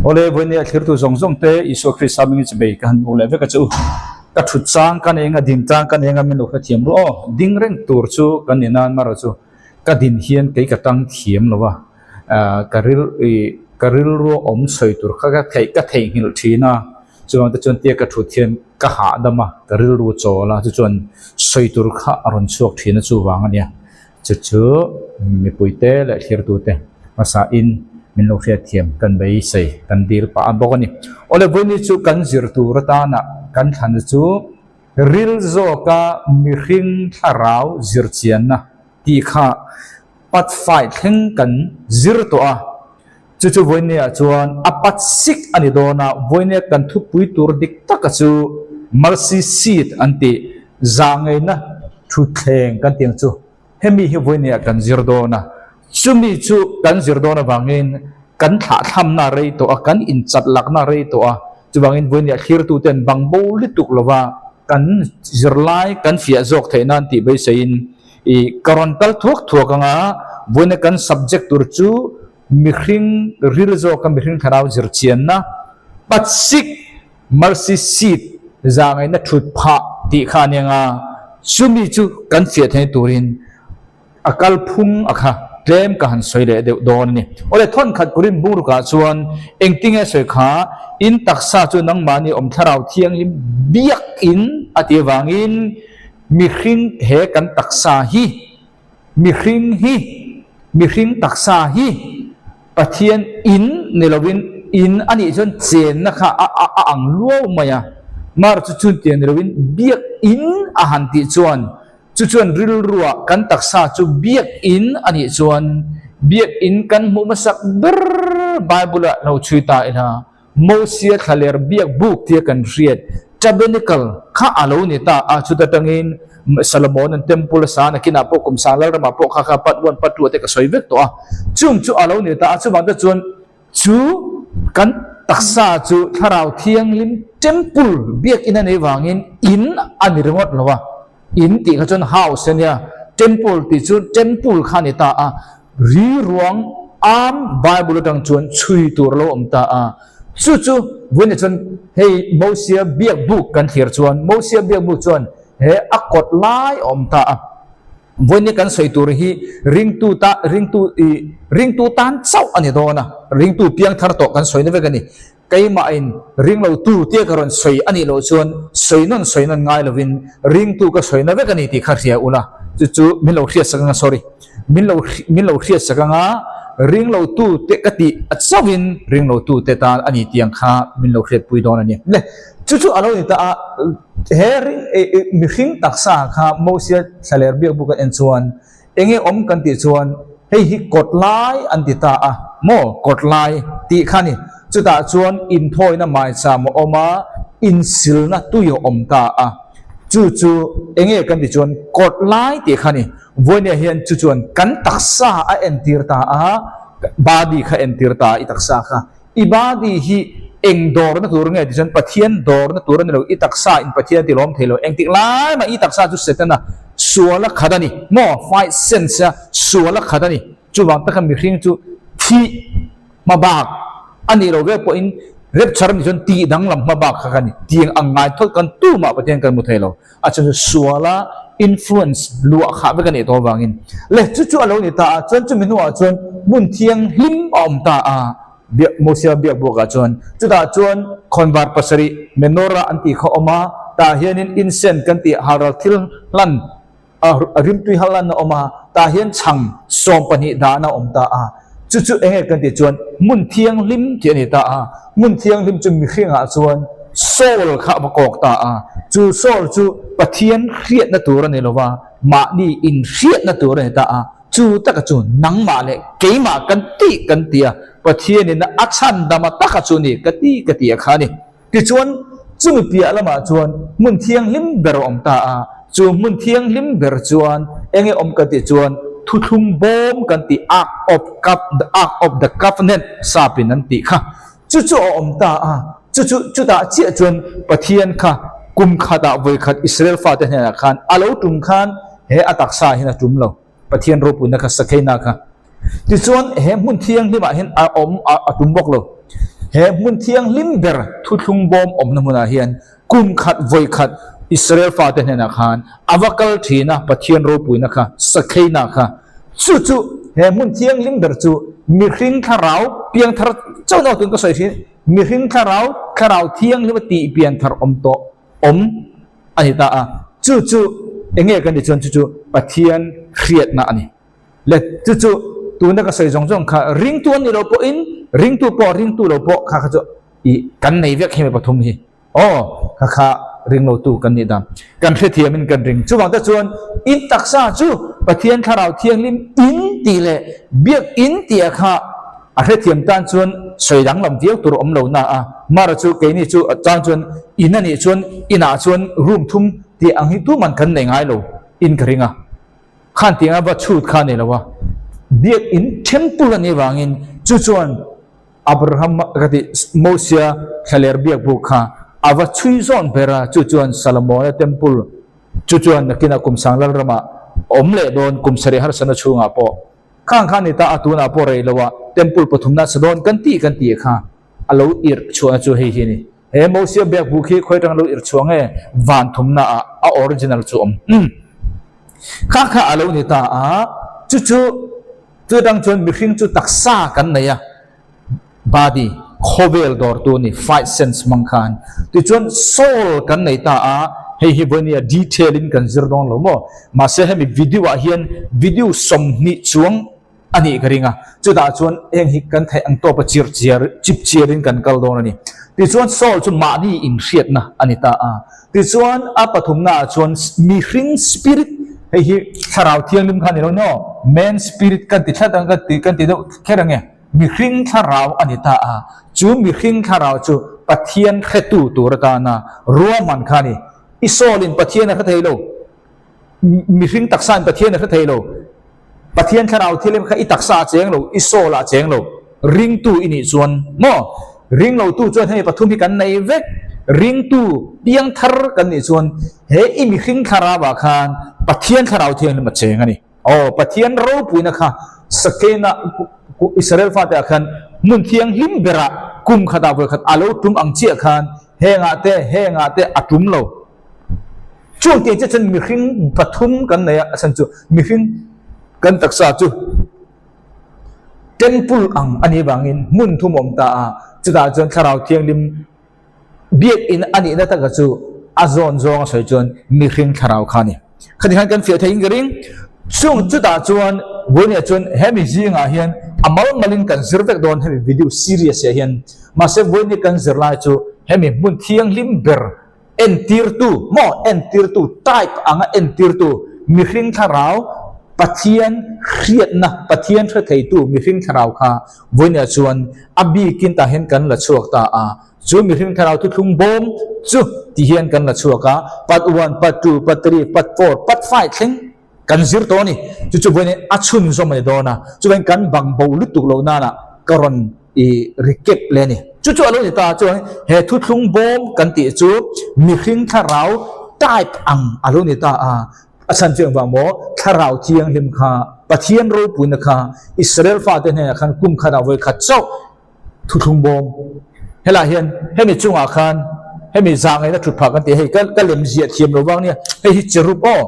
Awle, vawinia thlirtu zawng zawng te Isua Krista hmingin chibei ka han buk leh vek a chu. Ka thut chang ka nei anga din chang ka nei anga min lo hrethiam ru aw. Ding reng tur chu kan ni nan marawh chu ka din hian kei ka tang thiam lo a, ka ril ih ka rilru awm sawi tur kha ka theih ka theihnghilh thin a, chuvang te chuan tia ka thut hian ka hahdam a, ka rilru chawl a, chu chuan sawi tur kha a rawn chhuak thin a chuvang a nia. Chu chu mipuite leh thlirtute hmasain min lo hriatthiam kan beisei kan dil pah a bawk a ni. Awle vawiini chu kan zir tur atana kan thlan chu ril zawka mihring thlarau zirchianna tih kha pat fai thleng kan zir tawh a. Chu chu vawinia chuan a pat sik a ni dawn a, vawinia kan thupui tur dik taka chu Mercy Seat an tih zahngeina thutthleng kan tih ang chu hemi hi vawinia kan zir dawn a. Chumi chu kan zir dawn avangin kan thlahthamna a rei tawh a, kan inchat lakna a rei tawh a, chuvangin vawinia thlirtuten bang bo lutuk lova kan zirlai kan fiah zawk theih nan tih beiseiin I ka rawn kal thuak thuak ang a, vawiina kan subject tur chu mihring ril zawka mihring thlarau zirchianna, patsik, mercy seat, zahngaihna thut phah tih kha a ni ang a, chumi chu kan fiah theihna turin a kal phung a kha tlem ka han sawi leh deuh dawn a ni. Awle thawnkhat Korin bungrukah chuan engtinge sawi kha in taksa chu nangmahni awm thlarau thianghlim biakin a tih avangin, Mihring he kan taksa hi, mihring hi, mihring taksa hi Pathian in ni lovin in a nih chuan chenna kha a a a ang luau mai a. Mar chu chun tiang ni lovin biak in a han tih chuan chu chuan rilruah kan taksa chu biak in a nih chuan biak in kan hmuh hmasak ber Bible ah lo chhui ta ila. Mosia thlaler biak buk tia kan hriat Tabernacle kha a lo ni ta a, chuta tangin Solomon an temple a sa nakinah pawh kum sang lalramah pawh kha kha part one part two ah te ka sawi vek tawh a, chung chu a lo ni ta a, chuvang te chuan chu kan taksa chu Thlarau Thianghlim temple biakin a nei vangin in a ni ringawt lo a, in tih kha chuan house a nia, temple tih chu temple kha a ni ta a. Ri ruang am Bible atang chuan chhui tur lo awm ta a, chu chu vawiinah chuan hei Mosia biak buk kan thlir chuan Mosia biak buk chuan he a kawt lai a awm ta a, vawiinah kan sawi tur hi ringtu ta ringtu i ringtu tan chauh a ni dawn a, ringtu piang thar tawh kan sawi na vek a ni, keimahin ringlo tu tia ka rawn sawi a nih loh chuan sawi nawn sawi nawn ngai lovin ringtu ka sawi na vek a ni tih kha hria ula chu chu min lo hriat sak anga sorry min lo min lo hriat sak anga ringlo tu te ka tih a chauhin ringlo tu te tan a ni tih ang kha min lo hriatpui dawn a ni le chu chu a lo ni ta a he ring mihring taksa kha Mosia thlaler biak buk a en chuan Enge awm kan tih chuan hei hi kawt lai an ti ta a maw kawt lai tih kha ni. Chutah chuan inthawina maicham a awm a, insilna tui a awm ta a. Chu chu enge kan tih chuan kawt lai tih kha ni. Vawinia hian chu chuan kan taksa a entir ta a, body kha entir ta a i taksa kha. I body hi eng dawrna tur nge tih chuan Pathian dawrna tur a ni lo, i taksa in Pathian ti lawm thei lo. Engtik lai mah i taksa chu Setana sual a khat a ni maw? Fight sense a sual a khat a ni. Chuvang taka mihring chu thih hma bak a nih loh vek pawhin rapture a nih chuan tih danglam hma bak kha ka ni. Tiang ang ngai thawt kan tumah Pathian kan hmu thei lo. A chhan chu suala influence luah khah vek a nih tawh avangin le chu chu a lo ni ta a, chuan chumi hnuah chuan hmun thianghlim a awm ta a, biak Mosia biak buakah chuan chutah chuan khawnvar pasarih menorah an tih kha a awm a, tah hianin incense kan tih halral thil hlan a rimtui hal lan a awm a, tah hian chhang 12 dahna a awm ta a, chu chu eng nge kan tih chuan hmun thianghlim tih a ni ta a, hmun thianghlim chu mihringah chuan soul kha a va kawk ta a, chu soul chu Pathian hriatna tur a ni lo va, mahni inhriatna tur a ni ta a, chu taka chu nangmah leh keimah kan tih kan ti a, Pathianin a chhandama taka chu ni ka ti ka ti a kha a ni. Tichuan, chumi piah lamah chuan hmun thianghlim ber a awm ta a, chu hmun thianghlim ber chuan eng nge awm kan tih chuan thuthlung bawm kan tih Ark of Cov the Ark of the Covenant sapin an tih kha chu chu a awm ta a, chu chu chutah chiah chuan Pathian kha kum khatah vawi khat Israel fate hnenah khan a lo tum khan he a taksa hian a tum lo Pathian ropuina kha Sakhena kha. Tichuan he hmun thianghlimah hian a awm a tum bawk lo. He hmun thianghlim ber thuthlung bawm awmna hmunah hian kum khat vawi khat Israel fate hnenah khan a va kal thin a, Pathian ropuina kha, sakheina kha. Chu chu he hmun thianghlim ber chu mihring thlarau piangthar chauh nawk tun ka sawi thin, mihring thlarau, thlarau thianghlim a tih pianthar awm tawh awm a ni ta a. Chu chu eng nge kan tih chuan chu chu Pathian hriatna a ni. Le chu chu tuna ka sawi zawng zawng kha ringtu an nih loh pawhin ringtu pawh ringtu lo pawh kha kha chu ih kan nei vek hemi pathum hi aw kha kha ring lo tu kan nih dan kan hrethiam in kan ring chuvang te chuan in taksa chu Pathian thlarau thianghlim in tih leh biak in tih ah kha a hrethiam tan chuan sawi danglam viau tur awm lo na a mara chu keini chu chang chuan in a nih chuan inah chuan room thum tih ang hi tuman kan nei ngai lo in ka ring a. Khan tiang a va chhut kha a ni lo a, biakinn temple a nih vangin chu chuan Abraham ka tih Mosia thlaler biakbuk kha a va chhui zawn ber a, chu chuan Salomona temple chu chuan nakinah kum sang lalramah awm leh dawn kum sarih harsatna chhungah pawh khang kha a ni ta a, tunah pawh rei lo a temple pathumna a sa dawn kan tih kan tih kha a lo irh chhuahna chu hei hi a ni. He Mosia biakbuk hi khawi atanga lo irh chhuah nge van thumna ah a original chu awm. Umm. Kha kha a lo ni ta a, chu chu chu atang chuan mihring chu taksa kan nei a, body, khawvel dawrtu a ni, fight sense hmang khan. Tichuan soul kan nei ta a, hei hi vawinia detail in kan zir dawn lo maw? Mahse hemi video ah hian video 20 chuang a nih ka ring a, chutah chuan heng hi kan theih ang tawpa chir chiar chip chiarin kan kal dawn a ni. Tichuan Saul chu mahni inhriatna a ni ta a, tichuan a pathumnaah chuan mihring spirit, hei hi thlarau thianghlim kha a ni lo ni aw, man spirit kan ti thlat ang ka ti kan ti deuh kher ang e, mihring thlarau a ni ta a, chu mihring thlarau chu Pathian hretu tur atana ruahman kha a ni. I Saul-in Pathian a hre thei lo. Mihring taksa in Pathian a hre thei lo. Pathian thlarau thil em kha i taksa a cheng lo, i soul ah a cheng lo. Ringtu i nih chuan maw? Ring lo tu chuan hemi pathum hi kan nei vek. Ringtu piangthar kan nih chuan he i mihring thlarau ah khan Pathian thlarau thianghlim a cheng a ni. Aw, Pathian ropuina kha Sakena Israel fate ah khan hmun thianghlim berah kum khatah vawikhat a lo tum ang chiah khan hengah te hengah te a tum lo. Chung tih che chuan mihring pathum kan nei a, a chhan chu mihring kan taksa chu temple ang a nih vangin hmun thum awm ta a, chutah chuan thlarau thianghlim biakinn a nihna taka chu a zawn zawng a sawi chuan mihring thlarau kha a ni. Khati khan kan fiah theihin ka ring. Chung chutah chuan vawinia chuan hemi zingah hian a mal malin kan zir vek dawn hemi video series ah hian. Mahse vawinia kan zir lai chu hemi hmun thianghlim ber Entirtu, maw? Entirtu, type anga entirtu, mihring thlarau, Pathian hriatna, Pathian hre theitu mihring thlarau kha vawinia chuan a bikin tah hian kan la chhuak ta a. Chu mihring thlarau thuthlung bawm chu ti hian kan la chhuak a, part one, part two, part three, part four, part five thleng kan zir tawh a ni. Chu chu vawinia a chhunzawm a ni dawn a, chuvangin kan bang bo lutuk loh nana ka rawn i recap leh a ni. Chu chu a lo ni ta chuan he thuthlung bawm kan tih chu mihring thlarau type ang a lo ni ta a, a chhan chu engvang maw thlarau thianghlim kha Pathian ropuina kha Israel fate hnenah khan kum khatah vawi khat chauh thuthlung bawm helaiah hian hemi chungah khan hemi zahngaihna thut phah kan tih hei ka ka lem ziah thiam lo vang nia hei hi cherub aw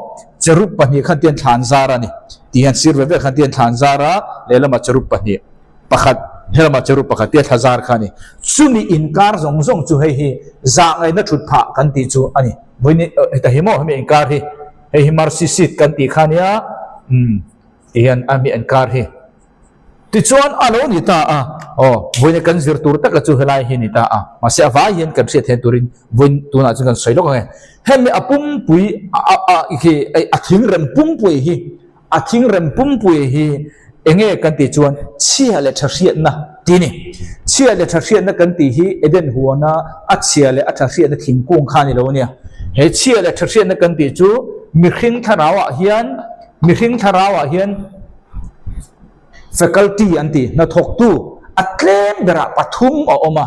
cherub pahnih khan tian thlan zar a ni tih hian sir ve vek khan tian thlan zar a lehlamah cherub pahnih. Pakhat, helamah cherub pakhat tia thla zar kha a ni. Chumi inkar zawng zawng chu hei hi zahngaihna thut phah kan tih chu a ni. Vawiin heta hi maw hemi inkar hi, hei hi mercy seat kan tih kha a nia, umm ti hian a hemi inkar hi. Tichuan a lo ni ta a, aw vawiin kan zir tur taka chu helai hi a ni ta a, mahse a vai hian kan hriat theih turin vawiin tunah chuan kan sawi lawk ang e. Hemi a pumpui a a khi a thingrem pumpui hi A thingrem pumpui hi enge kan tih chuan chhia leh tha hriatna ti ni. Chhia leh tha hriatna kan tih hi Eden huana a chhia leh a tha hriatna thingkung kha a ni lo ania. He chhia leh tha hriatna kan tih chu mihring thlarauah hian mihring thlarauah hian faculty an ti, hnathawktu a tlem berah pathum a awm a.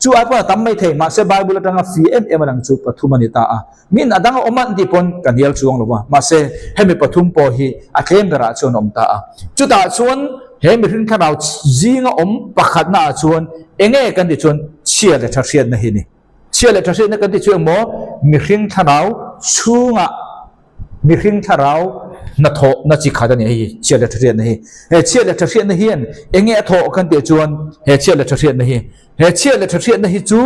Chu ai pawn a tam mai thei, mahse Bible atanga fi em em a lang chu pathum a ni ta a. Min a dang a awm an tih pawn ka hnial chuang lo va, mahse hemi pathum pawh hi a tlem berah chuan a awm ta a. Chutah chuan he mihring thlarau zinga awm pakhatna ah chuan enge kan tih chuan chhia leh tha hriatna hi a ni. Chhia leh tha hriatna kan tih chu engmaw mihring thlarau chhungah mihring thlarau hnathawhna chi khat a ni hei hi chhia leh tha hriatna hi. He chhia leh tha hriatna hian enge a thawh kan tih chuan he chhia leh tha hriatna hi he chhia leh tha hriatna hi chu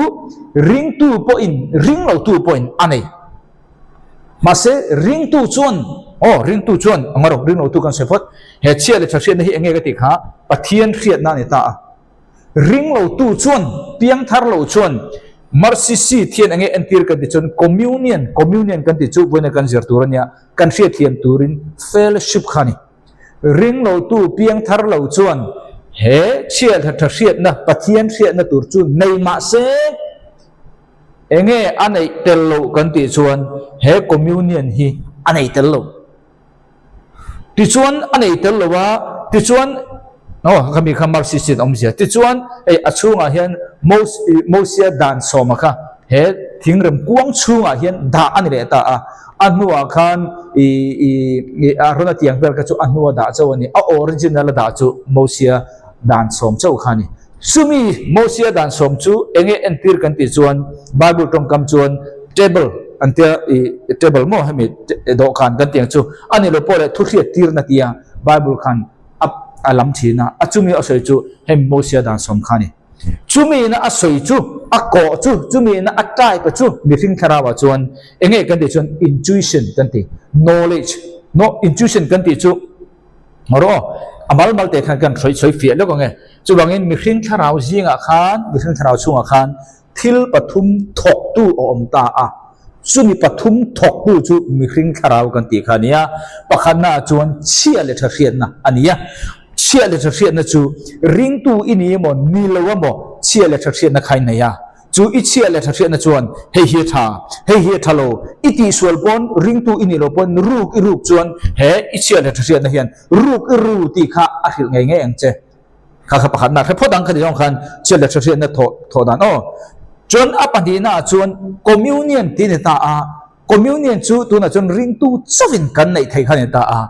ringtu pawhin ring lotu pawhin a nei. Mahse ringtu chuan aw ringtu chuan ang erawh ring lotu kan sawi phawt he chhia leh tha hriatna hi enge ka tih kha Pathian hriatna a ni ta a. Ring lotu chuan piang thar lo chuan mercy seat hian enge entir kan tih chuan communion communion kan tih chu vawiin kan zir tur a nia kan hriatthiam turin fellowship kha a ni. Ring lotu piang thar lo chuan he chhia leh tha hriatna Pathian hriatna tur chu nei mahse Enge a neih tel loh kan tih chuan he communion hi a nei tel lo. Tichuan a nei tel lo a, tichuan aw khami kha mercy seat awmzia. Tichuan hei a chhungah hian Mosia dan sawma kha he thingrem kuang chhungah hian dah a ni leh ta a. A hnuah khan i i Arona tiang vel kha chu a hnua dah chauh a ni. A original a dah chu Mosia dan sawm chauh kha a ni. Chumi Mosia dan sawm chu enge entir kan tih chuan Bible tawngkam chuan table an tia i table maw hemi dawhkan kan tih ang chu a ni lo pawh leh thu hriat tirna tia Bible khan a a lam thin a, a chumi a sawi chu hemi Mosia dan sawm kha a ni. Chumi ina a sawi chu a kawh chu chumi ina a type chu mihring thlarau ah chuan enge kan tih chuan intuition kan ti knowledge no intuition kan tih chu Rawh, a mal mal te khan kan hrawi sawi fiah lawk ang e. Chuvangin mihring thlarau zingah khan, mihring thlarau chhungah khan thil pathum thawktu a awm ta a. Chumi pathum thawktu chu mihring thlarau kan tih kha a ni a. Pakhatnaah chuan chhia leh tha hriatna a ni a. Chhia leh tha hriatna chu ringtu i ni emaw, ni lo emaw chhia leh tha hriatna kha i nei a. Chu i chhia leh tha hriatna chuan hei hi a tha, hei hi a tha lo, i tihsual pawn ringtu i nih loh pawn ruk i ruk chuan he i chhia leh tha hriatna hian ruk i ru tih kha a hrilh ngei ngei ang che. Kha kha pakhatna hre phawt ang kha ti zawng khan chhia leh tha hriatna thawh thawh dan aw. Chuan a pahnihna ah chuan communion tih a ni ta a, Communion chu tunah chuan ringtu chauhin kan neih theih kha a ni ta a.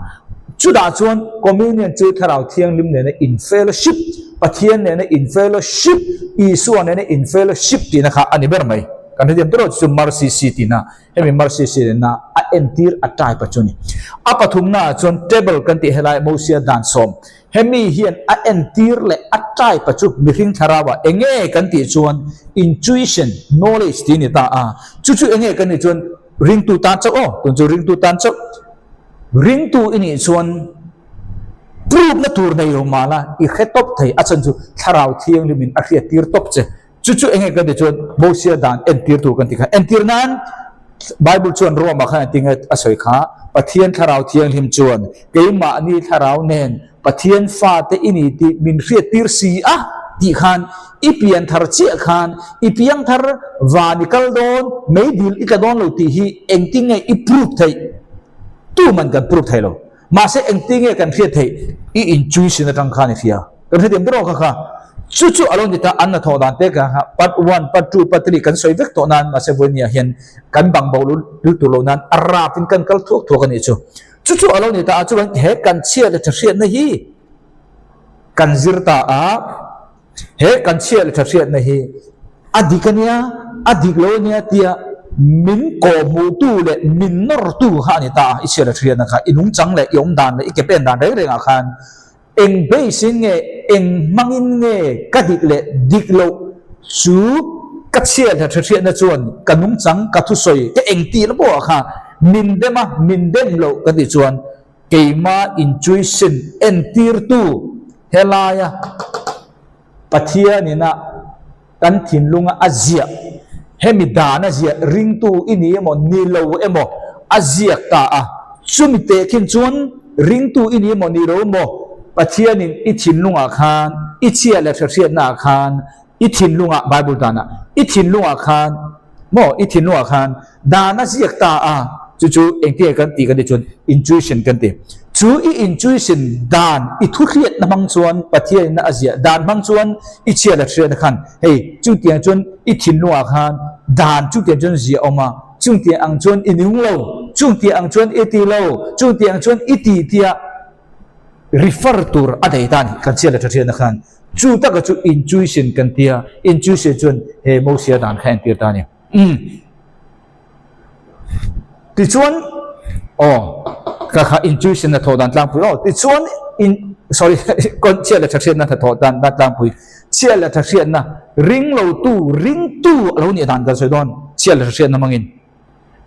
Chutah chuan Communion chu Thlarau Thianghlim nena in fellowship, Pathian nena in fellowship, Isua nena in fellowship tihna kha a ni ber mai. Kan hrethiam tawh chu Mercy Seat tihna, hemi Mercy Seat nena a entir a type a chu a ni. A pathumnaah chuan table kan tih helai Mosia dan sawm Hemi hian a entir leh a type a chu mihring thlarauah enge kan tih chuan intuition, knowledge tih a ni ta a. Chu chu enge kan nih chuan ringtu tan chauh aw, tun chu ringtu tan chauh. Ringtu i nih chuan proof na tur nei lo mah la i hre tawp thei, a chhan chu thlarau thianghlimin a hriattir tawp che. Chu chu enge kan tih chuan Mosia dan entir tur kan ti kha. Entir nan Bible chuan Rome ah khan a tinge a sawi kha, Pathian thlarau thianghlim chuan keimahni thlarau nen Pathian fate i ni tih min hriattir si a tih khan i pian thar chiah khan i piang thar van i kal dawn meidil i tla dawn lo tih hi engtinge i prove theih? Tuman kan prove thei lo. Mahse engtinge kan hriat theih i intuition atang khan i hria. Kan hrethiam ber awk kha. Chu chu a lo ni ta, an hnathawh dan te kha part one, part two, part three kan sawi vek tawh nan mahse vawinia hian kan bang bo lut tur lo nan a rap in kan kal thuak thuak a nih chu. Chu chu a lo ni ta a, chuan he kan chhia leh tha hriatna hi kan zir ta a. He kan chhiah leh tha hriatna hi a dik a nia, a dik lo a nia tia min kawhhmuhtu leh min nawrtu kha a ni ta a, i chhiah leh tha hriatna kha i nungchang leh i awm dan leh i ke pen dan reng rengah khan eng base-in nge, eng hmangin nge ka dik leh dik loh chu ka chhiah leh tha hriatna chuan ka nungchang, ka thusawi, ka engtih la pawh ah kha min dem a, min dem loh ka tih chuan Keima intuition entirtu helaia Pathianin a kan thinlunga a ziah, hemi dan a ziah ringtu i ni emaw ni lo emaw a ziak ta a, chumi tehkhin chuan ringtu i ni emaw ni lo emaw Pathianin i thinlungah khan i chhia leh hrehriatnaah khan i thinlungah Bible danah i thinlungah khan maw i thinlungah khan dan a ziak ta a chu chu engtinge kan tih kan tih chuan intuition kan ti chu i intuition dan i thuhriatna hmang chuan Pathianin a ziah dan hmang chuan i chhiat a hriatna khan hei chutiang chuan i thinlungah khan dan chutiang chuan ziah awm a chutiang ang chuan i nung lo chutiang ang chuan i ti lo chutiang chuan i ti tia. Refer tur a nei ta a ni, kan chhiat leh tha thianna khan. Chu taka chu intuition kan tia, intuition chuan he Mosia dan kha a entir ta a ni. Umm. Tichuan, aw, ka kha intuition hnathawh dan tlangpui aw, tichuan in, sorry, kawn chhiat leh tha hriatna hnathawh dan dan tlangpui, chhiat leh tha hriatna ring lotu, ringtu a lo nih dan kan sawi dawn, chhiat leh tha hriatna hmangin.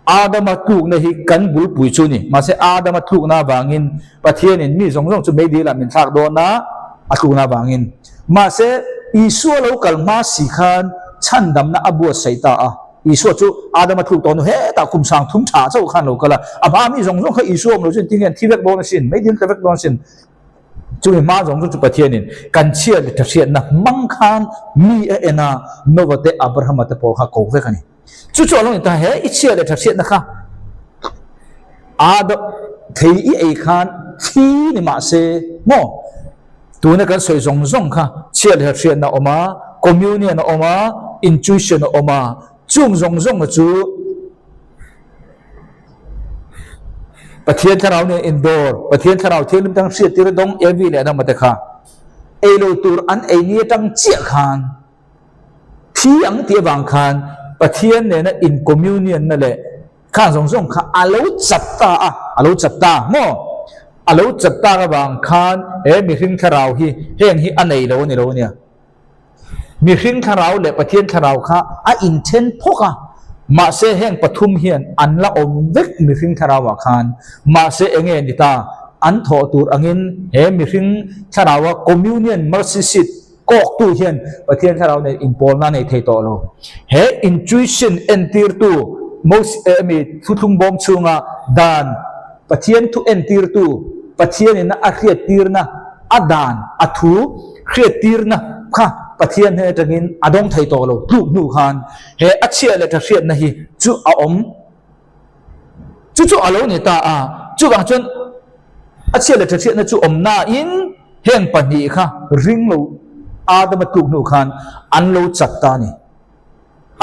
Adama tlukna hi kan bulpui chu a ni. Mahse, Adama tlukna avangin Pathianin mi zawng zawng chu meidil ah min thlak dawn a, a tlukna avangin. Mahse, Isua lo kal hma si khan chhandamna a buatsaih ta a. Isua chu Adama tluk tawh hnu hetah kum 3000 tha chauh khan lo kal a. A hma mi zawng zawng kha Isua awm lo chu engtin nge an thi vek dawn asin, meidil tla vek dawn asin. Chumi hma zawng zawng chu Pathianin kan chhiat leh thahriatna hmang khan mi a en a, Nova te Abrahama te pawh kha ko vek a ni. Chu chu a lo ni ta, he i chhia leh tha hriatna kha Adam thei i ei khan thi ni mah se maw? Tuna kan sawi zawng zawng kha chhia leh tha hriatna a awm a, communion a awm a, intuition a awm a, chung zawng zawng chu Pathian thlarau nen indawr, Pathian thlarau thianghlim tang hriattir dawng Evi leh Adama te kha ei lo tur an ei ni atang chiah khan Thi ang tih avang khan Pathian nena in communion na leh khang zawng zawng kha a lo chat ta a, a lo chat ta maw? A lo chat tak avang khan he mihring thlarau hi heng hi a nei lo a ni lo ania. Mihring thlarau leh Pathian thlarau kha a inthen phawk a, mahse heng pathum hian an la awm vek mihring thlarau ah khan. Mahse enge ni ta? An thawh tur angin he mihring thlarau a communion mercy seat Kawktu hian Pathian thlarau nen inpawlna a nei thei tawh lo. He intuition entirtu Moses eh mi thuthlung bawm chhunga dan Pathian thu entirtu Pathianin a hriattirna a dan a thu hriattirna kha Pathian hnen atangin a dawng thei tawh lo tluk hnu khan he a chhia leh tha hriatna hi chu a awm Chu chu a lo ni ta a, chuvang chuan a chhia leh ṭhahriatna chu awm nain heng pahnih kha ring lo Adama tluk hnu khan an lo chat ta a ni.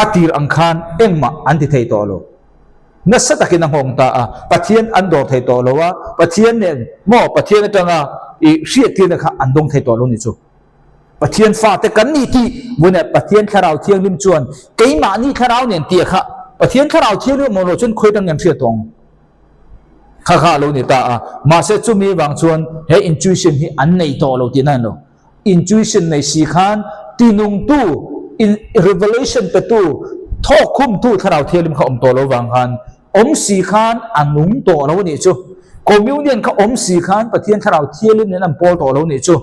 A tir ang khan engmah an ti thei tawh lo. Nasa takin a nghawng ta a, Pathian an dawr thei tawh lo a, Pathian nen maw Pathian atanga i hriattirna kha an dawng thei tawh lo ni chu. Pathian fate kan ni tih vuneh Pathian Thlarau Thianghlim chuan keimahni thlarau nen tia kha Pathian Thlarau Thianghlim awm lo chuan khawi dang kan hriat tawh ang kha kha a lo ni ta a. Mahse chumi vang chuan he intuition hi an nei tawh lo tihna a ni lo. Intuition nei si khan tinungtu, revelation petu, thawkkhumtu Thlarau Thianghlim kha awm tawh lo vang khan awm si khan a nung tawh lo a nih chu. Communion kha awm si khan Pathian Thlarau Thianghlim nen an pawl tawh lo a nih chu.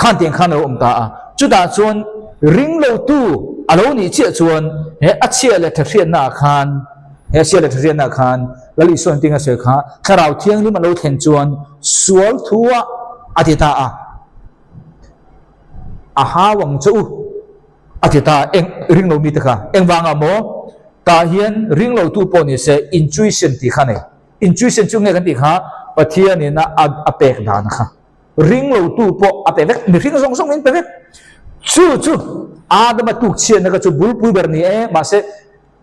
Khan tiang khan a lo awm ta a. Chutah chuan ring lotu a lo nih chiah chuan he a chhia leh thahriatna ah khan, he a chhia leh thahriatna ah khan Lal Isua engtin a sawi kha, Thlarau Thianghlim a lo thlen chuan sual thu ah a ti ta a, a hau ang che u a ti ta a, eng ring lo mite kha engvangah maw? Tah hian ring lotu pawh ni se intuition tih kha a nei. Intuition chu nge kan tih kha Pathianin a a pek dan kha. Ring lotu pawh a pe vek, mihring zawng zawng in pe vek. Chu chu Adama tuk chhiatna kha chu bulpui ber ni e, mahse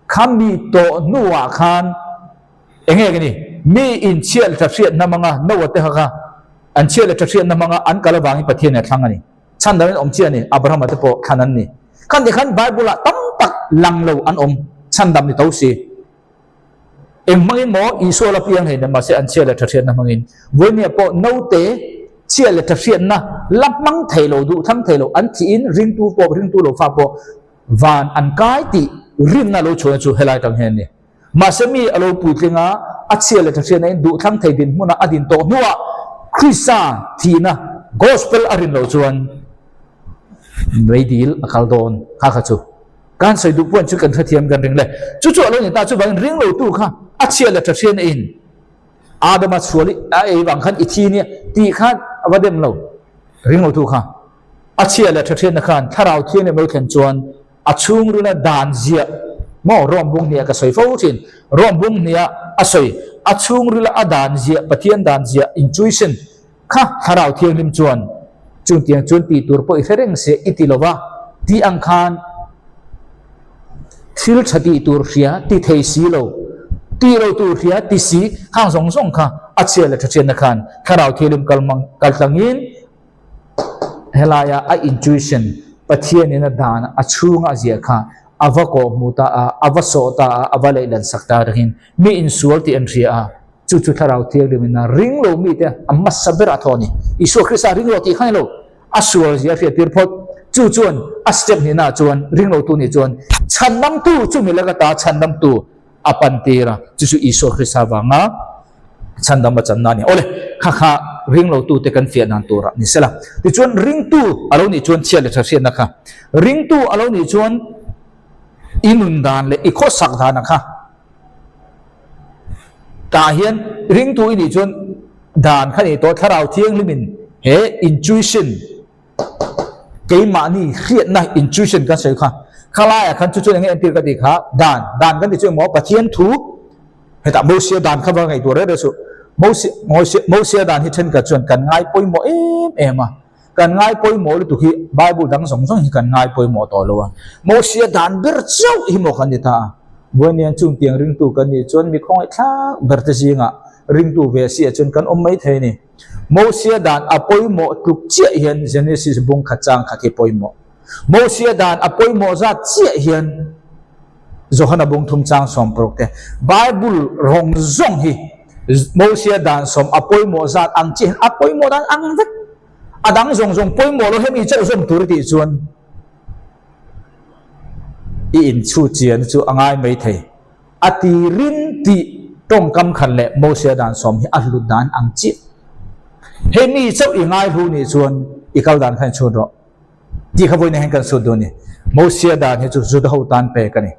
khami tawh hnuah khan eng nge ka ni, mi in chhiat leh tha hriatna hmanga Noah te kha kha an chhiat leh tha hriatna hmanga an kal avangin Pathian in a thlang a ni. Chhan dangin awm chiah a ni, Abrahama te pawh thlan an ni. Khan ti khan Bible ah tam tak lang lo an awm, chhandam ni tho si. Eng hmangin maw Isua la piang hleinem mahse an chhia leh tha hriatna hmangin Vawinia pawh naute chhia leh tha hriatna la hmang thei lo, duh thlang thei lo, an thihin ringtu pawh ringtu lo fa pawh van an kai tih rinna lo chhuahna chu helai tang hian a ni. Mahse mi a lo puitling a, a chhia leh tha hriatna in duh thlang thei dinhmuna a din tawh hnuah Krista thihna Gospel a rin loh chuan meidil a kal dawn kha kha chu. Kan sawi duh puan chu kan hrethiam kan ring le. Chu chu a lo ni ta, chuvangin ring lotu kha a chhia leh tha hrian in Adama chhual i a ei vang khan i thi nia tih khan a va dem lo. Ring lotu kha a chhia leh tha hriatna khan thlarau thianghlim lo thlen chuan a chhungrila dan ziah maw Rom bung hniah ka sawi fo thin. Rom bung hniah a sawi a chhungrila a dan ziah Pathian dan ziah intuition Kha Thlarau Thianghlim chuan chungtiang chuan tih tur pawh i hre reng se i ti lo va, tih ang khan thil tha tih tur hria ti thei si lo, tih lo tur hria ti si khang zawng zawng kha A chhia leh tha hriatna khan Thlarau Thianghlim kal mang kal tlangin helaia a intuition, Pathianin a dan a chhunga a ziah kha a va kawh hmu ta a, a va sawh ta a, a va leihlan sak ta rengin mi insual tih an hria a. Chu chu Thlarau Thianghlimin a ring lo mite a hmasa ber a thaw a ni. Isua Krista ring lo tih kha ni lo, a sual zia a hriattir phawt. Chu chuan a step hnihnaah chuan ring lotu nih chuan chhandamtu chu mi laka ta chhandamtu a pantir a, chu chu Isua Krista vanga chhandam a channa a ni. Awle, kha kha ring lotute kan fiah dan turah ni sela. Tichuan ringtu a lo nih chuan chhiat leh tha hriatna kha, ringtu a lo nih chuan i nun dan leh i khawsak dana kha, Tah hian ringtu i nih chuan dan kha nih tawh Thlarau Thianghlimin he intuition keimahni hriatna intuition kan sawi kha khalaiah khan chu chuan enge entir ka tih kha dan dan kan tih chu engmaw Pathian thu hetah Mosia dan kha va ngaihtuah reng reng suh Mosia Mosia Mosia dan hi thenkhat chuan kan ngai pawimawh em em a kan ngai pawimawh lutuk hi Bible dang zawng zawng hi kan ngai pawimawh tawh lo a, Mosia dan ber chauh hi maw kan ni ta a, Buainian chung tiang ringtu kan nih chuan mi khawngaih thlak ber te zingah ringtu ve si ah chuan kan awm mai thei a ni. Mosia dan a pawimawh tluk chiah hian Genesis bung khat chang khat hi pawimawh. Mosia dan a pawimawh zat chiah hian Johana bung thum chang 16 te Bible rawng zawng hi Mosia dan sawm a pawimawh zat ang chiah hian a pawimawh dan ang vek. A dang zawng zawng pawimawh lo hemi chauh zawm tur i tih chuan i inchhut chian chu a ngai mai thei. A tirin tih tawngkam khat leh Mosia dan sawm hi a hlut dan ang chiah. Hemi chauh i ngai hlu nih chuan i kal dan kha inchhut rawh. Tih kha vawiin hian kan sut dawn a ni. Mosia dan hi chu Juda ho tan pek a ni.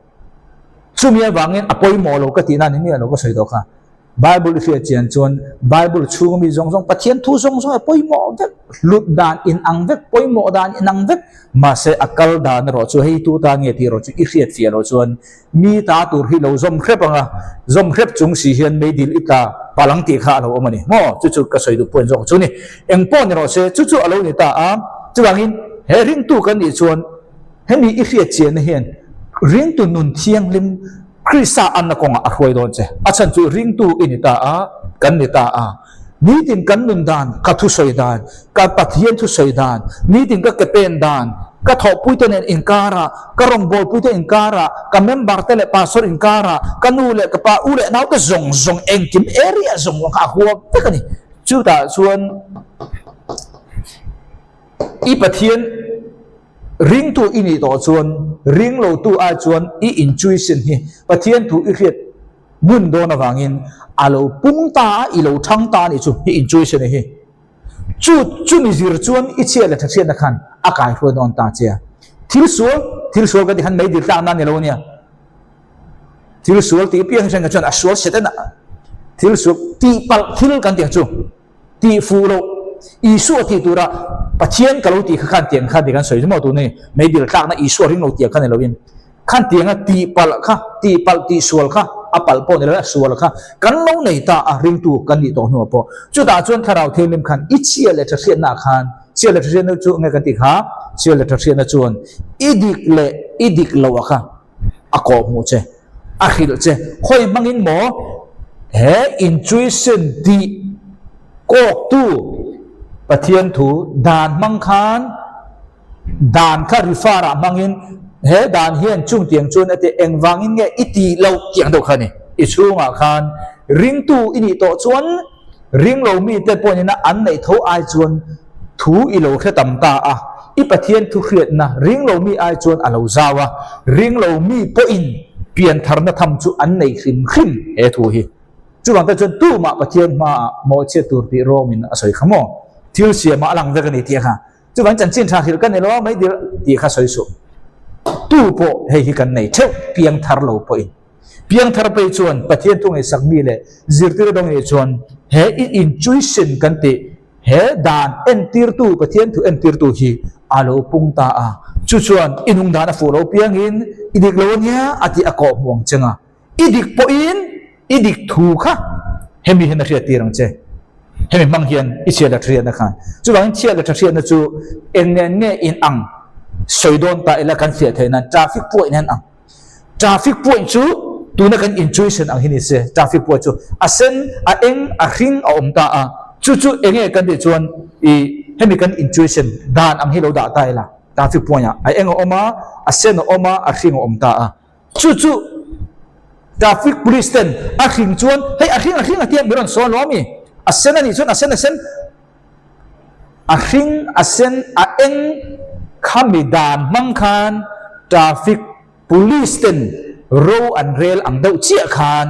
Chumi avangin a pawimawh lo ka tihna ni miah lo ka sawi tawh kha. Bible i hriat chian chuan Bible chhunga mi zawng zawng Pathian thu zawng zawng a pawimawh vek, hlut dan inang vek, pawimawh dan inang vek, mahse a kal dan erawh chu hei tu tan nge tih erawh chu i hriat fiah loh chuan mi ta tur hi lo zawm hrep ang a, zawm hrep chung si hian meidil i tla palang tih kha a lo awm a ni maw? Chu chu ka sawi duh point zawk chu ni. Eng pawh ni rawh se, chu chu a lo ni ta a, chuvangin he ringtu kan nih chuan hemi i hriat chianna hian ringtu nun thianghlim Krista anna kawngah a hruai dawn che. A chhan chu ringtu i ni ta a, kan ni ta a. Nitin kan nun dan, ka thusawi dan, ka Pathian thusawi dan, nitin ka ke pen dan, ka thawhpuite nen inkarah, ka rawngbawlpuite inkarah, ka member te leh pastor inkarah, ka nu leh ka pa, u leh naute zawng zawng engkim area zawng zawng kha a huam vek a ni. Chutah chuan i Pathian. Ringtu i nih tawh chuan ringlotu ai chuan i intuition hi Pathian thu i hriat ngun dawn avangin a lo pung ta a, i lo thang ta a nih chu i intuition hi. Chu chumi zir chuan i chhia leh tha hriatna khan a kaihruai dawn ta che a. Thil sual, thil sual kan tih khan meidil tlakna a ni lo a nia. Thil sual tih piang hriatna chuan a sual set a, thil sual tihpalh thil kan tih ang chu. Tih fuh loh, Isua tih tura Pathian ka lo tih kha khan tiang kha ti kan sawi maw tun a ni, meidil tlakna Isua ring lo tiang kha ni loin khan tianga tih palh kha, tih palh tih sual kha a palh pawh ni lo a sual kha kan lo nei ta a ringtu kan nih tawh hnuah pawh chutah chuan Thlarau Thianghlim khan i chhia leh tha hriatna ah khan chhia leh tha hriatna chu enge kan tih kha chhia leh tha hriatna chuan i dik leh i dik loh ah kha a kawh hmuh che, a hrilh che. Khawi hmangin maw he intuition tih kawktu Pathian thu dan hmang khan dan kha refer ah hmangin he dan hian chung tiang chuan a ti engvangin nge i tih loh tiang deuh kha a ni. I chhungah khan ringtu i nih tawh chuan Ring lo mite pawhin an neih tho ai chuan thu i lo hre tam ta a, i Pathian thu hriatna ring lo mi ai chuan a lo zau a, ring lo mi pawhin piantharna tham chu an nei hrim hrim he thu hi. Chuvang te chuan tumah Pathian hmaah mawhchhiat tur tih rawngin a sawi kha maw? Thil siamah a lang vek a ni tih kha. Chuvang chanchin tha hrilh ka ni lo a, mai dil tih kha sawi suh. Tu pawh hei hi kan nei theuh piangthar lo pawhin. Piangthar phei chuan Pathian thu ngaihsak mi leh zirtir dawng nih chuan he i intuition kan tih he dan entirtu Pathian thu entirtu hi a lo pung ta a, chu chuan i nung dan a fuh lo piangin i dik lo ania a tih a kawh hmu ang cheng a, i dik pawhin i dik thu kha hemi hian a hriattir ang che. Hemi hmang hian i chhiat leh thahriatna khan chuvangin chhiat leh thahriatna chu eng nen nge inang sawi dawn ta ila kan hriat theih nan traffic point hian ang. Traffic point chu Tuna kan intuition ang hi ni se, traffic point chu a sen, a eng, a hring a awm ta a, chu chu enge kan tih chuan i hemi kan intuition dan ang hi lo dah ta ila, traffic point ah a eng a awm a, a sen a awm a, a hring a awm ta a, chu chu traffic police ten a hring chuan hei a hring a hring a tia mi rawn sawn lo ami, a sen a nih chuan a sen a sen. A hring, a sen, a eng khami dan hmang khan traffic police ten ro an rel ang deuh chiah khan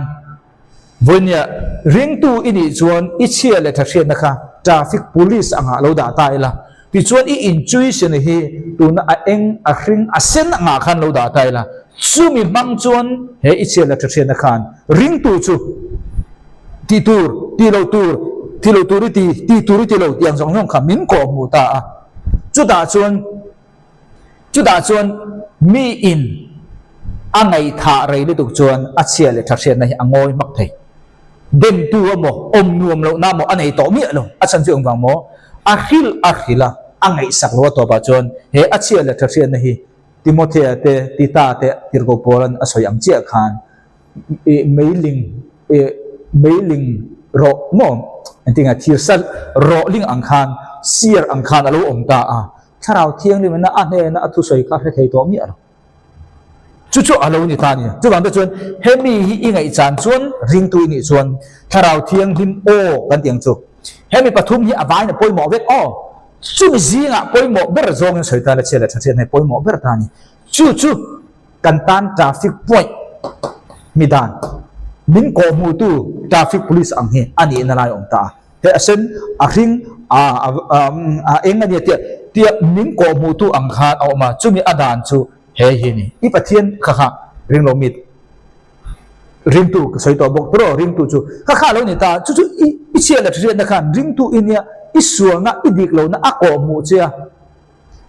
vawinia ringtu i nih chuan i chhia leh tha hriatna kha traffic police angah lo dah ta ila, tichuan i intuition hi tuna a eng, a hring, a sen angah khan lo dah ta ila, chumi hmang chuan he i chhia leh tha hriatna khan ringtu chu Tih tur, tih loh tur, tih loh tur i ti, tih tur i ti lo tih ang zawng zawng kha min kawh hmuh ta a. Chutah chuan, chutah chuan mi in a ngaihthah rei lutuk chuan a chhia leh tha hriatna hi a ngawi hmak thei. Demtu emaw, awm nuam lohna emaw a nei tawh miah lo. A chhan chu engvang maw? A hrilh a hrilh a, a ngaihsak lo a tawpah chuan he a chhia leh tha hriatna hi Timothea te, Tita te tirhkoh Paula'n a sawi ang chiah khan I meiling I meiling rawh maw engtin nge thir sal rawh ling ang khan sir ang khan a lo awm ta a, Thlarau Thianghlim ina a hnena a thusawi kha hre thei tawh miah lo. Chu chu a lo ni ta a ni. Chuvang te chuan hemi hi i ngaihchan chuan ringtu i nih chuan Thlarau Thianghlim aw kan tih ang chu. Hemi pathum hi a vain a pawimawh vek aw. Chumi zingah pawimawh ber zawngin sawi ta la chhia leh tha chhiat hei pawimawh ber ta a ni. Chu chu Kan tan traffic point mi dan min kawhhmuhtu traffic police ang hi a nihna lai a awm ta a. Hei a sen, a hring, a a eng a nia tia tia min kawhhmuhtu ang khan a awm a, chumi a dan chu he hi a ni. I Pathian kha kha ringlo mi ringtu ka sawi tawh bawk tur aw, ringtu chu kha kha a lo ni ta a, chu chu i i chhiat leh hriatna khan ringtu i nia, i sualna i dik lohna a kawhhmuh che a.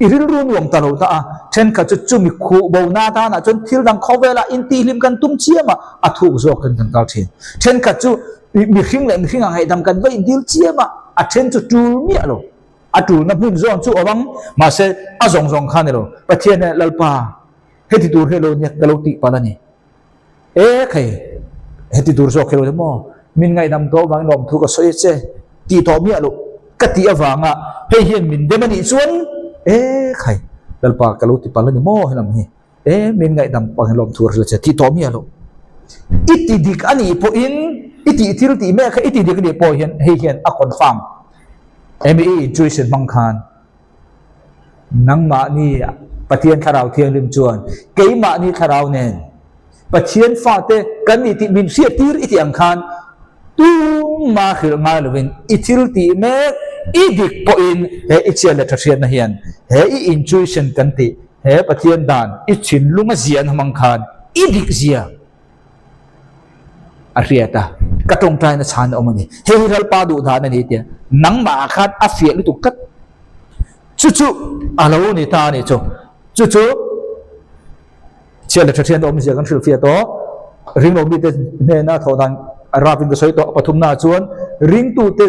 I rilru nuam ta lo ta a, thenkhat chu chumi khuh bo na tanah chuan thil dang khawvelah intihhlim kan tum chiam a, a thuk zawkin kan kal thin. Thenkhat chu mihring leh mihring a ngaihdam kan va indil chiam a, a then chu tul miah lo. A tulna hmun zawn chu awm ang, mahse a zawng zawng kha ni lo. Pathian hian Lalpa, heti tur hi lo nia ka lo tih palh a ni. E khai, heti tur zawk hi lo ni maw? Min ngaihdam tawh avangin lawmthu ka sawi a che, tih tawh miah loh ka tih avanga hei hian min dem a nih chuan e khai, Lalpa ka lo ti palh a ni maw helam hi, e min ngaihdam pangin lawmthu ka hrilh a che, tih tawh miah loh. I ti dik a nih pawhin, i tih thil tih mek kha i ti dik a nih pawh hian hei hian a confirm. Emi i intuition hmang khan Nangmahni Pathian Thlarau Thianghlim chuan keimahni Thlarau nen Pathian fate kan ni tih min hriattir i tih ang khan tumah hrilh ngai lovin i thil tih mek i dik pawhin he i chhiat leh tha hriatna hian he i intuition kan tih he Pathian dan i thinlunga zia an hmang khan i dik zia A hriat a, ka tawngtaina chhan a awm a ni. Hei hi Lalpa duh dan a ni tia nangmah khan a fiah lutuk tlat. Chu chu a lo ni ta a ni chu. Chu chu chhiat leh tha thian awmzia kan hrilhfiah tawh. Ringlo mite hnena thawh dan a rapin ka sawi tawh. Pathumnaah chuan ringtute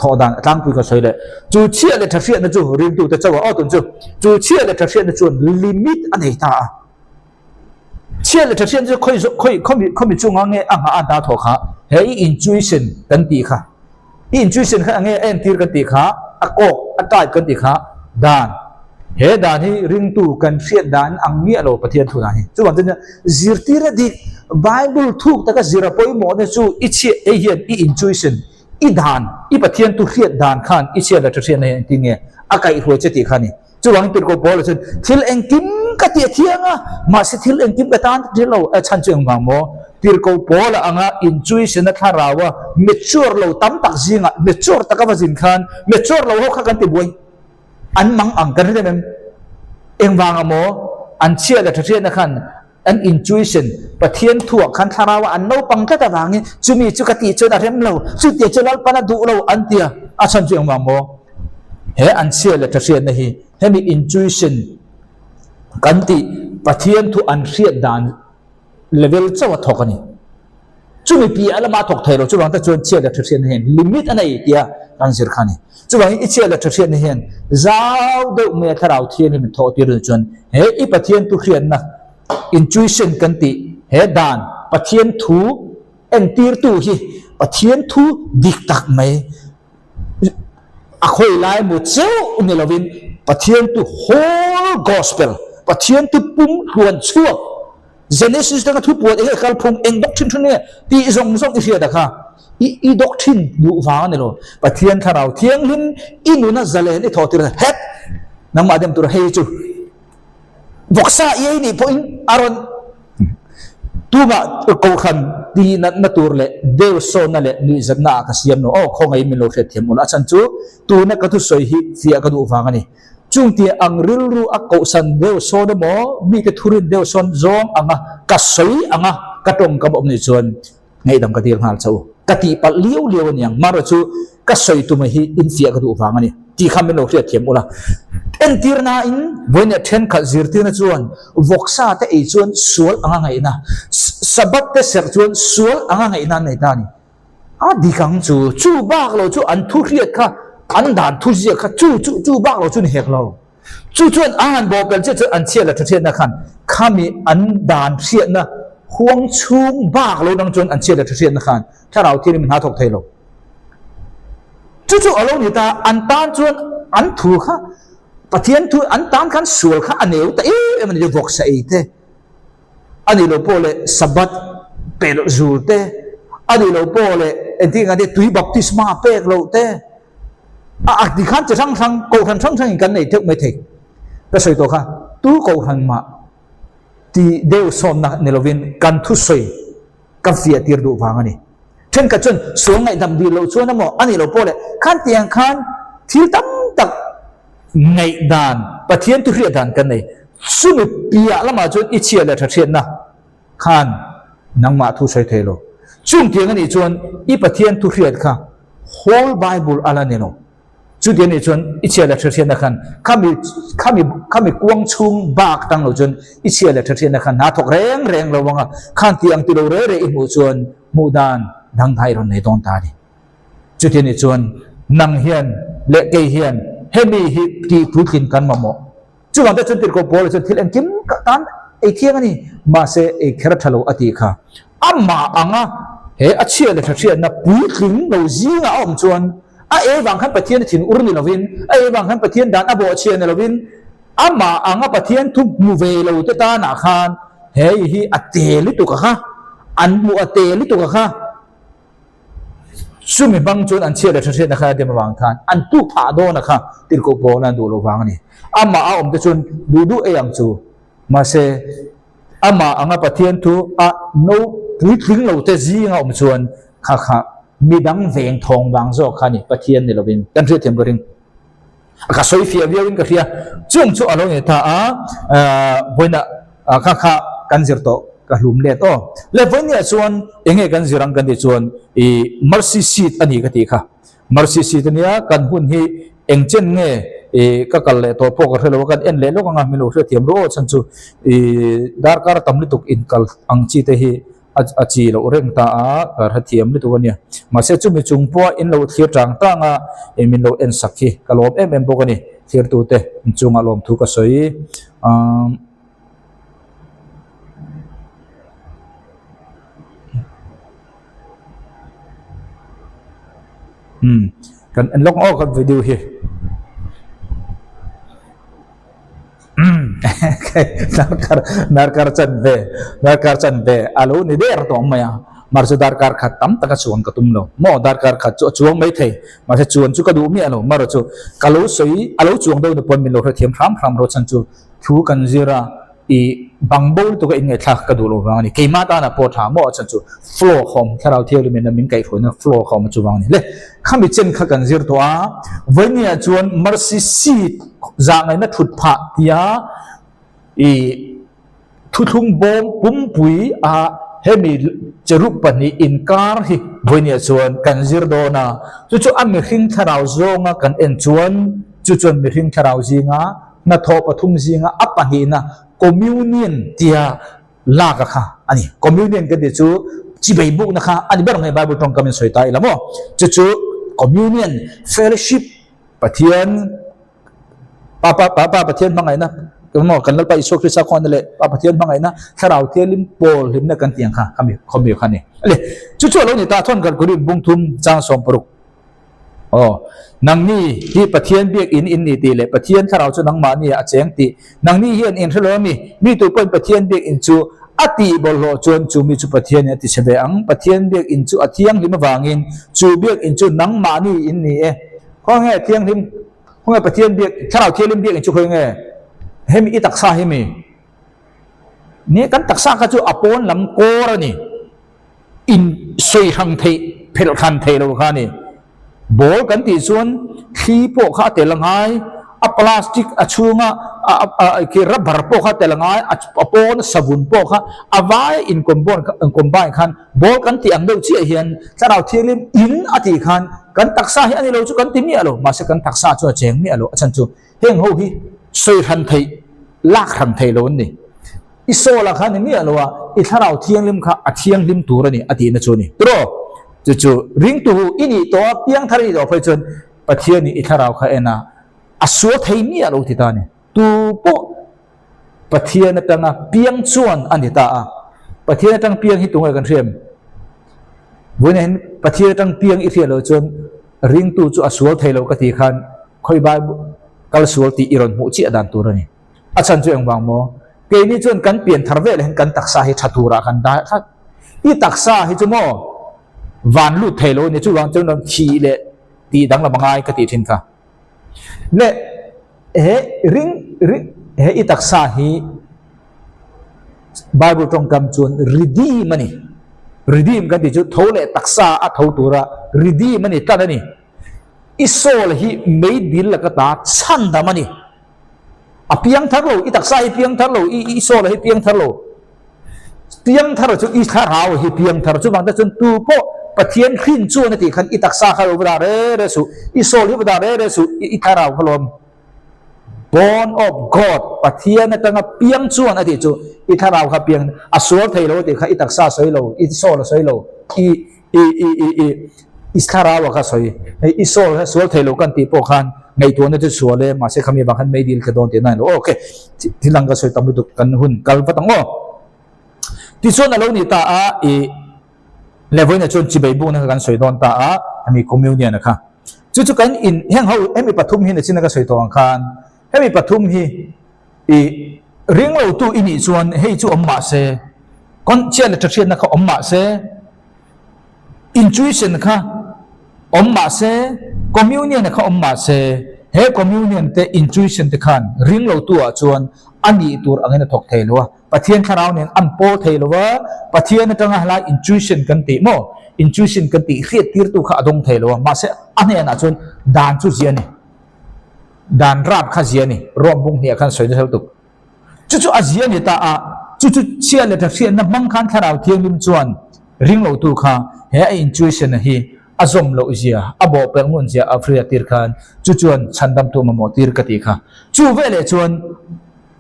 thawh dan a tlangpui ka sawi leh. Chu chhiat leh tha hriatna chu ringtute chauh a aw tun chu. Chu chhiat leh tha hriatna chuan limit a nei ta a. Chhiat leh ṭha hriat chu khawi zawh khawi khawmi khawmi chungah nge a nghah a hna thawh kha he i intuition kan tih kha i intuition kha enge a entir kan tih kha a kawk a type kan tih kha dan he dan hi ringtu kan hriat dan ang miah lo Pathian thu dan hi chuvang chuan zirtir a dik Bible thuk taka zir a pawimawhna chu i chhiat hei hian i intuition i dan i Pathian thu hriat dan khan i chhiat leh ṭha hriatna hian engtin nge a kaihhruai che tih kha a ni. Chuvangin Tirhkoh Paula chuan, Thil engkim ka ti a thiang a, mahse thil engkim ka tan tir lo. A chhan chu engvang maw? Tirhkoh Paula anga inchuisena thlaraua mature lo tam tak zingah mature taka va zin khan mature lo ho kha kan ti buai. An mang ang kan hre em em? Engvanga maw? An chhia leh thahriatna khan an intuition, Pathian thuah khan thlaraua an naupang tlat avangin chumi chu ka tih chuan a rem lo, chutia chu Lalpan a duh lo an ti a, a chhan chu engvang maw? He an chhia leh tha hriatna hi hemi intuition kan tih Pathian thu an hriat dan level chauh a thawk a ni. Chumi piah lama a thawk thei lo, chuvang te chuan chhia leh tha hriatna hian limit a nei tia kan zir kha a ni. Chuvangin i chhia leh tha hriatna hian zau deuh mai a thlarau thianghlim in thawh tir duh chuan he i Pathian thu hriatna intuition kan tih he dan. Pathian thu entirtu hi Pathian thu dik tak mai a khawi lai mu cheuh ni lovin Pathian thu whole gospel, Pathian thu pum hluan chhuak, Genesis atanga thu puan enge kalphung eng doctrine thin nge tih zawng zawng i hriat a kha i i doctrine duh vang a ni lo. Pathian thlarau thianghlim i nuna zalen i thawh tir a het nangmah dem tur hei chu vawksa i ei nih pawhin a rawn tumah kohhran ti natna tur leh deu sawnna leh nuihzatna ah ka siam lo aw khawngaih min lo hriatthiam ula a chhan chu tuna ka thusawi hi fiah ka duh vang a ni. Chungtia ang rilru a kohsan deuh sawn emaw, mite thurin deuh sawn zawng anga ka sawi anga ka tawngkam awm nih chuan ngaihdam ka dil nghal chauh. Ka tihpalh liau liau a niang, marawh chu ka sawi tuma hi infiah ka duh vang a ni tih kha min lo hriatthiam ula. Entirnain, vawiinah thenkhat zirtirna chuan vawksa te ei chuan sual anga ngaihna, Sabbath te serh chuan sual anga ngaihna an nei ta a ni. A dik ang chu, chu bak lo chu an thu hriat kha, an dan thu ziak kha chu chu chu bak lo chu ni hek lo. Chu chuan a han bawhpelh chiah chuan an chhiat leh tha hriatna khan khami an dan hriatna huang chhung bak lo dang chuan an chhiat leh tha hriatna khan thlarau thianghlim hna thawk thei lo. Chu chu a lo ni ta, an tan chuan an thu kha Pathian thu an tan khan sual kha a neu ta em em a ni chu vawksa ei te. A nih loh pawh leh Sabbath pelh zur te, a nih loh pawh leh engtin nge tui baptisma pek loh te, a a ti khan chi hrang hrang kohhran hrang hrangin kan nei theuh mai thei. Ka sawi tawh kha, tu kohhran mah ti deuh sawnna ni lovin kan thusawi ka fiah tir duh vang a ni. Thenkhat chuan sual ngaihdam dil loh chuan emaw a nih loh pawh leh khan tiang khan thil tam tak ngaihdan, Pathian thu hriat dan kan nei. Chumi piah lamah chuan i chhia leh tha hriatna khan nangmah thu sawi thei lo. Chung tiang a nih chuan i Pathian thu hriat kha whole Bible a la ni lo. Chuti a nih chuan i chhia leh tha hriatna khan khami khami khami kuang chhung bak tang lo chuan i chhia leh tha hriatna khan hna thawk reng reng lo ang a, khan tih ang ti lo re re i hmuh chuan hmuh dan dangdai rawn nei dawn ta a ni. Chuti a nih chuan nang hian leh kei hian hemi hi tih puitlin kan mamawh. Chuvang te chuan tirhkoh Paula chuan thil engkim ka tan ei thiang a ni, mahse ei kher a tha lo a tih kha. Amah anga he a chhia leh tha hriatna puitling lo zingah a awm chuan a ei vang khan Pathian a thin ur ni lovin, a ei vang khan Pathian dan a bawhchhia ni lovin, amah anga Pathian thu hmu ve lo te tanah khan hei hi a te lutuk a kha, an hmuh a te lutuk a kha. Chumi hmang chuan an chhiat leh tha hriatna kha a dem avang khan an tuk phah dawn a kha tirhkoh pawl an duh loh vang a ni. Amah a awm te chuan duh duh ei ang chu. Mahse, amah anga Pathian thu a no puitling lo te zinga awm chuan kha kha midang veng thawng vang zawk kha a ni, Pathian ni lovin kan hriatthiam ka ring. Ka sawi fiah viau in ka hria. Chung chu a lo ni ta a, vawiinah kha kha kan zir tawh ka hlum let aw. Le vawiinah chuan enge kan zir ang kan tih chuan i mercy seat a ni ka tih kha. Mercy seat a nia kan hun hi eng chen nge i ka kal leh tawh pawh ka hre lo a, kan en leh lawk ang a, min lo hriatthiam ru aw chhan chu i darkar tam lutuk inkal ang chi te hi a chi loh reng ta a, ka hrethiam lutuk a nia. Mahse chumi chung pawha in lo thlir tang tang a, min lo en sak hi ka lawm em em bawk a ni. Thirtute inchungah lawmthu ka sawi. Umm. Umm. Kan en lawk ang aw kan video hi. Darkar darkar chanve darkar chanve a lo ni der tawh mai a mahse darkar khat tam taka chuan ka tum lo maw darkar khat chu a chuang mai thei mahse chuan chu ka duh miah lo marawh chu ka lo sawi a lo chuang deuh ni pawn min lo hrethiam hram hram rawh chhan chu thu kan zir a I bang bo lutuk a inngaihthlak ka duh lo vang a ni. Keimah tanah pawh tha maw a chhan chu flow kha awm, thlarau thianghlim in a min kaihhruaina flow kha awm a chuvang a ni. Le, khami chen kha kan zir tawh a, vawinia chuan mercy seat zahngaihna thut phah tia i thuthlung bawm pumpui a hemi cherub pahnih inkar hi vawinia chuan kan zir dawn a, chu chu a mihring thlarau zawnga kan en chuan chu chuan mihring thlarau zinga Hnathawh pathum zinga a pahnihna Communion tia lak a kha a ni. Communion kan tih chu chibei bukna kha a ni ber mai Bible tawngkam in sawi ta ila maw? Chu chu Communion, Fellowship, Pathian Pa Pa Pa Pa Pathian hmangaihna. Maw kan Lalpa Isua Krista khawnna leh Pa Pathian hmangaihna Thlarau Thianghlim pawl hlimna kan tih ang kha khami khawmi kha a ni. Le chu chu a lo ni ta thawn kan Korin bung thum chang 60. Aw nangni hi Pathian biak in in ni tih leh Pathian Thlarau chu nangmahni ah a cheng tih nangni hian in hre lo a mi? Mi tu pawhin Pathian biak in chu a tih bawlhhlawh chuan chu mi chu Pathian in a ti chhe ve ang. Pathian biak in chu a thianghlim avangin chu biak in chu nangmahni in ni e. Khawnge thianghlim Khawnge Pathian biak, Thlarau Thianghlim biak in chu khawi nge? Hemi i taksa hi mi? Ni, kan taksa kha chu a pawn lam kawr a ni. In sawi hrang theih, phelh hran theih lo kha a ni. Ball kan tih chuan thli pawh kha a tel a ngai, a plastic a chhunga khi rubber pawh kha a tel a ngai, a pawn savun pawh kha a vai in combine khan Ball kan tih ang deuh chiah hian Thlarau Thianghlim in a tih khan kan taksa hi a ni lo chu kan ti miah lo, mahse kan taksa chu a cheng miah lo, a chhan chu heng ho hi sawi hran theih, lak hran theih lo an ni. I sawl ah khan ni miah lo a, i Thlarau Thianghlim kha a thianghlim tur a ni a tihna chu a ni. Tiraw? Chu chu ringtu hu i nih tawh a, piangthar i nih tawh phei chuan Pathian nih i Thlarau kha en a, a sual thei miah lo ti ta a ni. Tu pawh Pathian atanga piang chuan a ni ta a. Pathian atang piang hi tunge kan hriam? Vawiinah hian Pathian atang piang i hriat loh chuan ringtu chu a sual thei lo ka tih khan khawi Bible kal sual tih i rawn hmuh chiah dan tur a ni. A chhan chu engvang maw? Keini chuan kan pian thar vel hian kan taksa hi tha turah kan dah tlat. I taksa hi chu maw van lut thei lo a ni. Chuvang chuan rawn thih leh tih danglam a ngai ka tih thin kha. Le he ring ring he i taksa hi Bible tawngkam chuan redeem a ni. Redeem kan tih chu tho leh taksa a tho tura redeem a ni tlat a ni. I soul hi meidil laka ta chhandam a ni. A piang thar lo, i taksa hi piang thar lo, i i soul hi piang thar lo. Piang thar chu i thlarau hi piang thar chuvang te chuan tu pawh Pathian hrin chuan a tih khan i taksa kha lo va dah re re suh, i soul hi va dah re re suh, i thlarau kha lawm. Born of God, Pathian atanga piang chuan a tih chu i thlarau kha piang a sual thei lo a tih kha i taksa a sawi lo, i soul a sawi lo, i i i i i i thlarau a kha sawi. Hei i soul kha sual thei lo kan tih pawh khan ngaihtuahna chu sual e, mahse khami vang khan meidil ka dawn tih na ni lo. Okay, thil dang ka sawi tam lutuk kan hun kal vat ang aw. Tichuan a lo ni ta a, i Levoina chuan chibei bukna kha kan sawi dawn ta a, hemi communion a kha. Chu chu kan in heng ho hemi pathum hi nachina ka sawi tawh ang khan hemi pathum hi i ring lo tu i nih chuan hei chu awm mah se, chiah leh ṭha hriatna kha awm mah se, Intuition kha awm mah se, communion kha awm mah se, he communion te intuition te khan ring lo tu ah chuan a nih tur angin a thawk thei lo a, Pathian thlarau nen an pawl thei lo a, Pathian atanga helai intuition kan tih maw, intuition kan tih hriat tir tu kha a dawng thei lo a, mahse a hnenah chuan dan chu zia a ni, dan rap kha zia a ni, Rome bung hniah khan sawi nasa lutuk. Chu chu a zia ni ta a, chu chu chhia leh tha hriatna hmang khan Thlarau Thianghlim chuan ringlotu kha he a intuition-a hi a zawm loh zia, a bawhpelh ngun zia a hriat tir khan chu chuan chhandamtu mamawh tir ka tih kha. Chu veleh chuan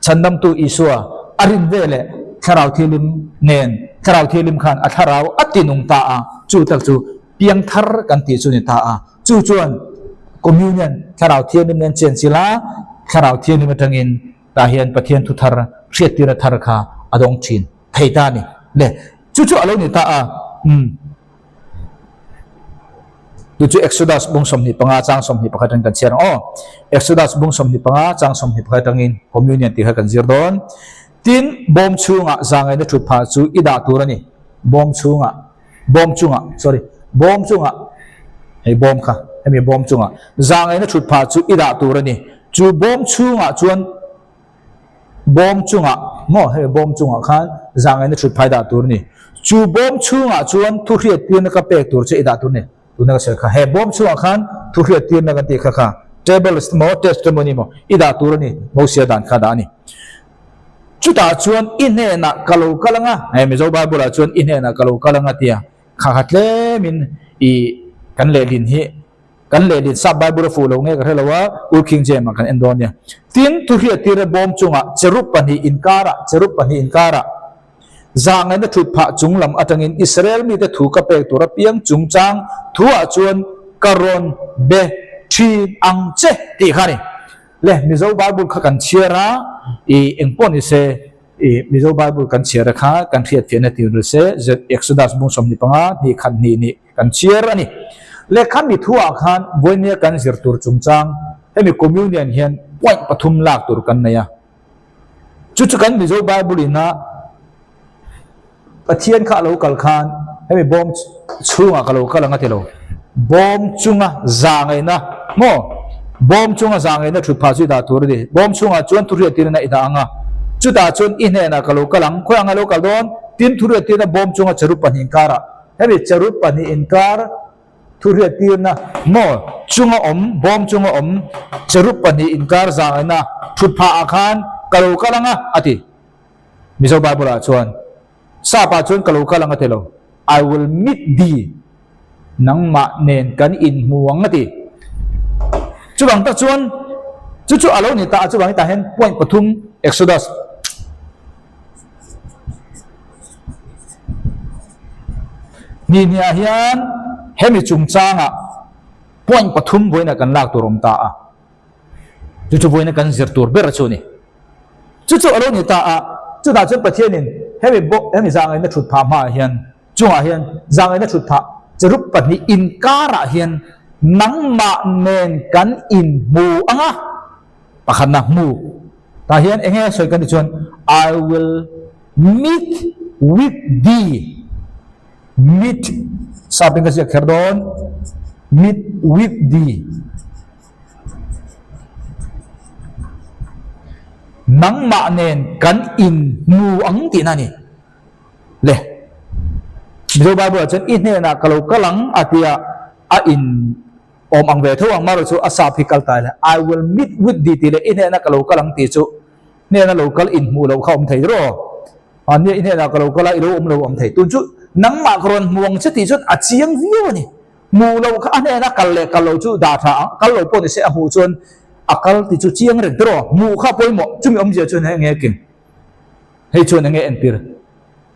chhandamtu Isua a rin veleh Thlarau Thianghlim nen Thlarau Thianghlim khan a thlarau a tinung ta a, chu tak chu piangthar kan tih chu ni ta a. Chu chuan Communion, Thlarau Thianghlim nen chen chilh a, Thlarau Thianghlim atangin tah hian Pathian thu thar, hriattirna thar kha a dawng thin thei ta a ni. Le, chu chu a lo ni ta a, umm. Chu chu Exodus bung 25 chang 21 atangin kan chhiar ang aw. Exodus bung 25 chang 21 atangin Communion tih kha kan zir dawn. Tin, bawm chhungah zangaina thut phah chu i dah tur a ni. Bawm chhungah. Bawm chungah, sorry, bawm chungah, hei bawm kha, hemi bawm chungah zangaina thut phah chu i dah tur a ni. Chu bawm chhungah chuan bawm chungah maw hemi bawm chungah khan zangaina thut phah i dah tur a ni. Chu bawm chhungah chuan thu hriat tirna ka pek tur che i dah tur a ni. Tuna ka sawi kha he bawm chhungah khan thu hriat tirna kan tih kha kha tables maw testimony maw i dah tur a ni. Mosia dan kha dah a ni. Chutah chuan i hnenah ka lo kal anga, he Mizo Bible ah chuan i hnenah ka lo kal anga tia kha kha tlemin i kan lehlin hi kan lehlin sap Bible a fuh lo nge ka hre lo a, Old King James ah kan en dawn nia. Tin, thuhriattir bawm chungah cherub pahnih inkarah cherub pahnih inkarah zahngaihna thut phah chung lam atangin Israel mite thu ka pek tur apiang chungchang thuah chuan ka rawn be thin ang che tih kha a ni. Le Mizo Bible kha kan chhiar a, i engpawh ni se, i Mizo Bible kan chhiar a kha kan hriatfiahna tir ni se, Exodus bung 25, hnih khat hnih nih kan chhiar a ni. Le kha mi thuah khan vawinia kan zir tur chungchang hemi communion hian point pathum lak tur kan nei a. Chu chu kan Mizo Bible ina Pathian kha a lo kal khan hemi bawm chhungah ka lo kal ang a ti lo. Bawm chunga za ngaihna maw? Bawm chunga za ngaihna thut phah chu i dah tur a ni. Bawm chhungah chuan thuriahtirna i dah ang a, chutah chuan i hnenah ka lo kal ang. Khawi anga lo kal dawn? Tin, thuriahtirna bawm chunga cherub pahnih inkarah hemi cherub pahnih inkar thuriahtirna maw chunga awm, bawm chunga awm cherub pahnih inkar za ngaihna thut phahah khan ka lo kal ang a, a ti. Mizo Bible ah chuan Sap ah chuan ka lo kal ang a ti lo, I will meet thee, nangmah nen kan inhmu ang a ti. Chuvang tak chuan chu chu a lo ni ta a, chuvang hetah hian point pathum Exodus hnih hnih ah hian hemi chungchangah point pathum vawiinah kan lak tur a awm ta a. Chu chu vawiina kan zir tur ber chu a ni. Chu chu a lo ni ta a, chutah chuan Pathianin hemi bawk hemi zahngaihna thut phah hmaah hian chungah hian zahngaihna thut phah cherub pahnih inkarah hian nangmah nen kan inhmu ang a, pakhatna hmu tah hian eng nge sawi kan tih chuan I will meet with thee, meet sap in ka ziak kher dawn, meet with thee. Nangmah nen kan inhmu ang tihna a ni. Le, Mizo Bible ah chuan i hnenah ka lo kal ang a tia a in awm ang ve tho ang marawh chu a sap hi kal ta ila I will meet with thee tih leh i hnenah ka lo kal ang tih chu hnena lo kal inhmuh loh kha awm thei rawh. Mahnia i hnenah ka lo kal a i lo awm lo awm thei. Tun chu nangmah ka rawn hmu ang che tih chuan a chiang viau a ni. Hmuh loh kha a hnena kal leh kal lo chu dah tha ang, kal lo pawh ni se a hmuh chuan a kal tih chu chiang reng tiraw, hmuh kha pawimawh, chumi awmzia chuan hei enge king, hei chuan enge entir,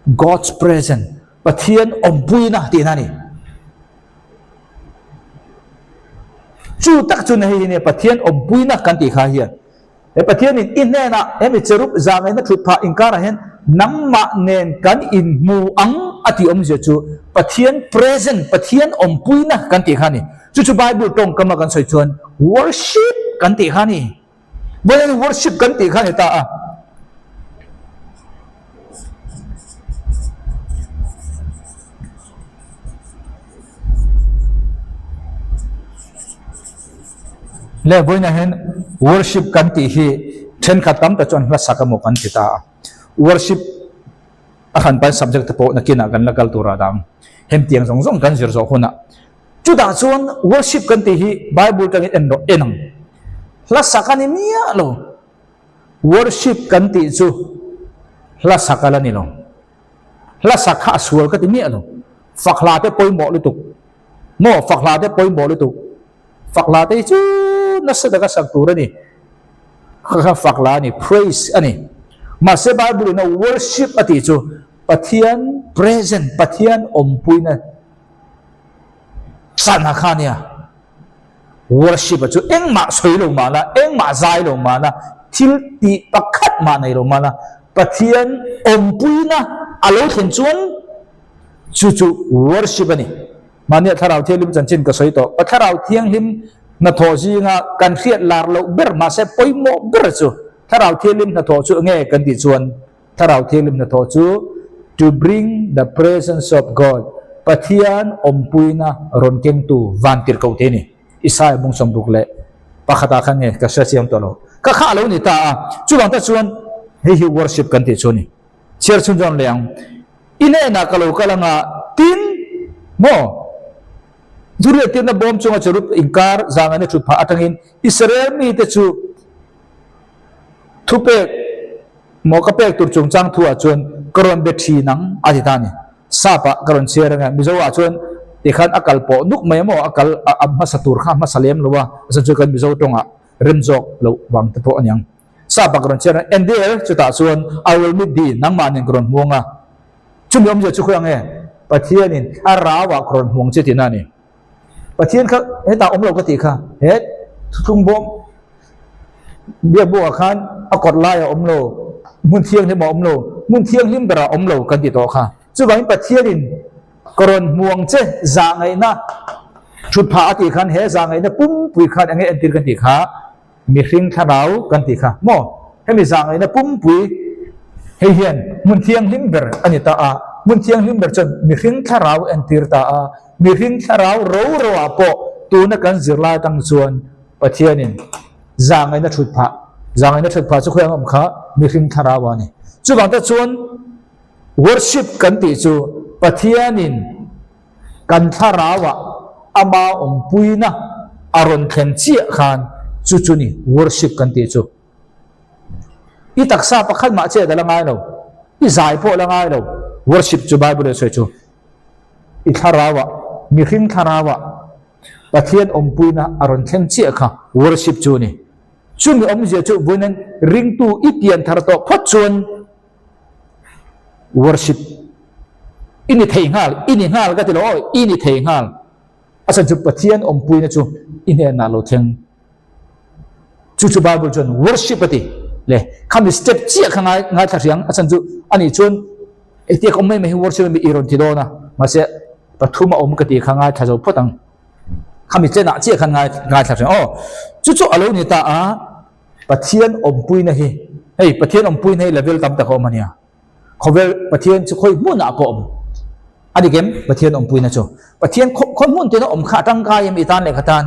God's presence, Pathian awmpuina tihna a ni. Chu tak chuan hei hi nia Pathian awmpuina kan tih kha hian. He Pathianin i hnenah hemi cherub zangaihna thut phah inkarah hian nangmah nen kan inhmu ang a tih awmzia chu Pathian present, Pathian awmpuina kan tih kha a ni. Chu chu Bible tawngkama kan sawi chuan worship kan tih kha a ni. Vawiin worship kan tih kha a ni ta a. Le vawiinah hian worship kan tih hi thenkhat tam tak chuan hlasak emaw kan ti ta a. Worship a hran pahin subject te pawh nakinah kan la kal tur a dang. Hemtiang zawng zawng kan zir zawh hunah chutah chuan worship kan tih hi Bible atangin en rawh en ang. Hlasak a ni miah lo. Worship kan tih chu hlasak a la ni lo. Hlasak kha a sual ka ti miah lo. Fak hla te pawimawh lutuk. Maw fak hla te pawimawh lutuk. Fak hla te hi chu nasa taka sak tur a ni. Kha kha fak hla a ni, praise a ni. Mahse Bible in a worship a tih chu Pathian present, Pathian awmpuina chana kha a nia. Worship a chu engmah sawi lo mahla, engmah zai lo mahla, thil tih pakhat mah nei lo mahla, Pathian awmpuina a lo thlen chuan chu chu worship a ni. Mahnia Thlarau Thianghlim chanchin ka sawi tawh. Ka Thlarau Thianghlim hnathawh zinga kan hriat lar loh ber mahse pawimawh ber chu Thlarau Thianghlim hnathawh chu enge kan tih chuan Thlarau Thianghlim hnathawh chu to bring the presence of God, Pathian awmpuina rawn kengtu vantirhkoh te ni. Isaiah bung 61 ah khan nge ka hria chiang tawh lo. Ka kha a lo ni ta a, chuvang tak chuan hei hi worship kan tih chu a ni. Chhiar chhunzawm leh ang. I hnenah ka lo kal anga, tin, maw? Zuriatirna bawm chunga cherub inkar zangaina thut phah atangin Israel mite chu thupek maw ka pek tur chungchang thuah chuan ka rawn be thin ang a ti ta a ni. Sap ah ka rawn chhiar anga, Mizo ah chuan tikhan a kal pawh nuk mai maw a kal a hmasa tur kha a hmasa lem lo a, a chhan chu kan Mizo tawngah rem zawk loh vang te pawh a niang. Sap ah ka rawn chhiar a, Endir, chutah chuan I will meet thee, nangmah nen ka rawn hmuang a. Chumi awmzia chu khawi ang e? Pathianin thlarau ah ka rawn hmuang che tihna a ni. Pathian kha hetah awm lo ka tih kha, he thuthlung bawm. Biakbuakah khan a kawt lai a awm lo, hmun thianghlim a awm lo, hmun thianghlim berah a awm lo kan ti tawh kha. Chuvangin Pathianin ka rawn hmu ang che zahngaihna thut phah a tih khan he zahngaihna pumpui khan enge entir kan tih kha mihring thlarau kan tih kha maw? Hemi zahngaihna pumpui hei hian hmun thianghlim ber a ni ta a, hmun thianghlim ber chuan mihring thlarau entir ta a, mihring thlarau ro roah pawh tuna kan zirlai atang chuan Pathianin zahngaihna thut phah, zahngaihna thut phah chu khawi ang awm kha mihring thlarau a ni. Chuvang te chuan worship kan tih chu Pathianin kan thlarauah ama awmpuina a rawn thlen chiah khan chu chu ni worship kan tih chu. I taksa pakhat mah chet a la ngai lo, i zai pawh a la ngai lo, worship chu Bible in a sawi chu i thlarauah, mihring thlarauah Pathian awmpuina a rawn thleng chiah kha worship chu a ni. Chumi awmzia chu vawiin ringtu i pian thar tawh phawt chuan worship i ni thei nghal, i ni nghal ka ti lo aw, i ni thei nghal. A chhan chu Pathian awmpuina chu i hnenah lo thleng. Chu chu Bible chuan worship a ti. Le, khami step chiah kha ngai ngaithla hriang, a chhan chu ani chuan hetia ka awm mai mai hi worship ami i rawn ti dawn a, mahse pathum a awm ka tih kha ngaithla zo phawt ang. Khami chenah chiah khan ngai ngaithla hriang aw. Chu chu a lo ni ta a, Pathian awmpuina hi, hei Pathian awmpuina hi level tam tak a awm ania. Khawvel Pathian chu khawi hmunah pawh awm a dik em? Pathian awmpuina chu Pathian khawi hmun tina awm kha a tangkai em i tan leh kha tan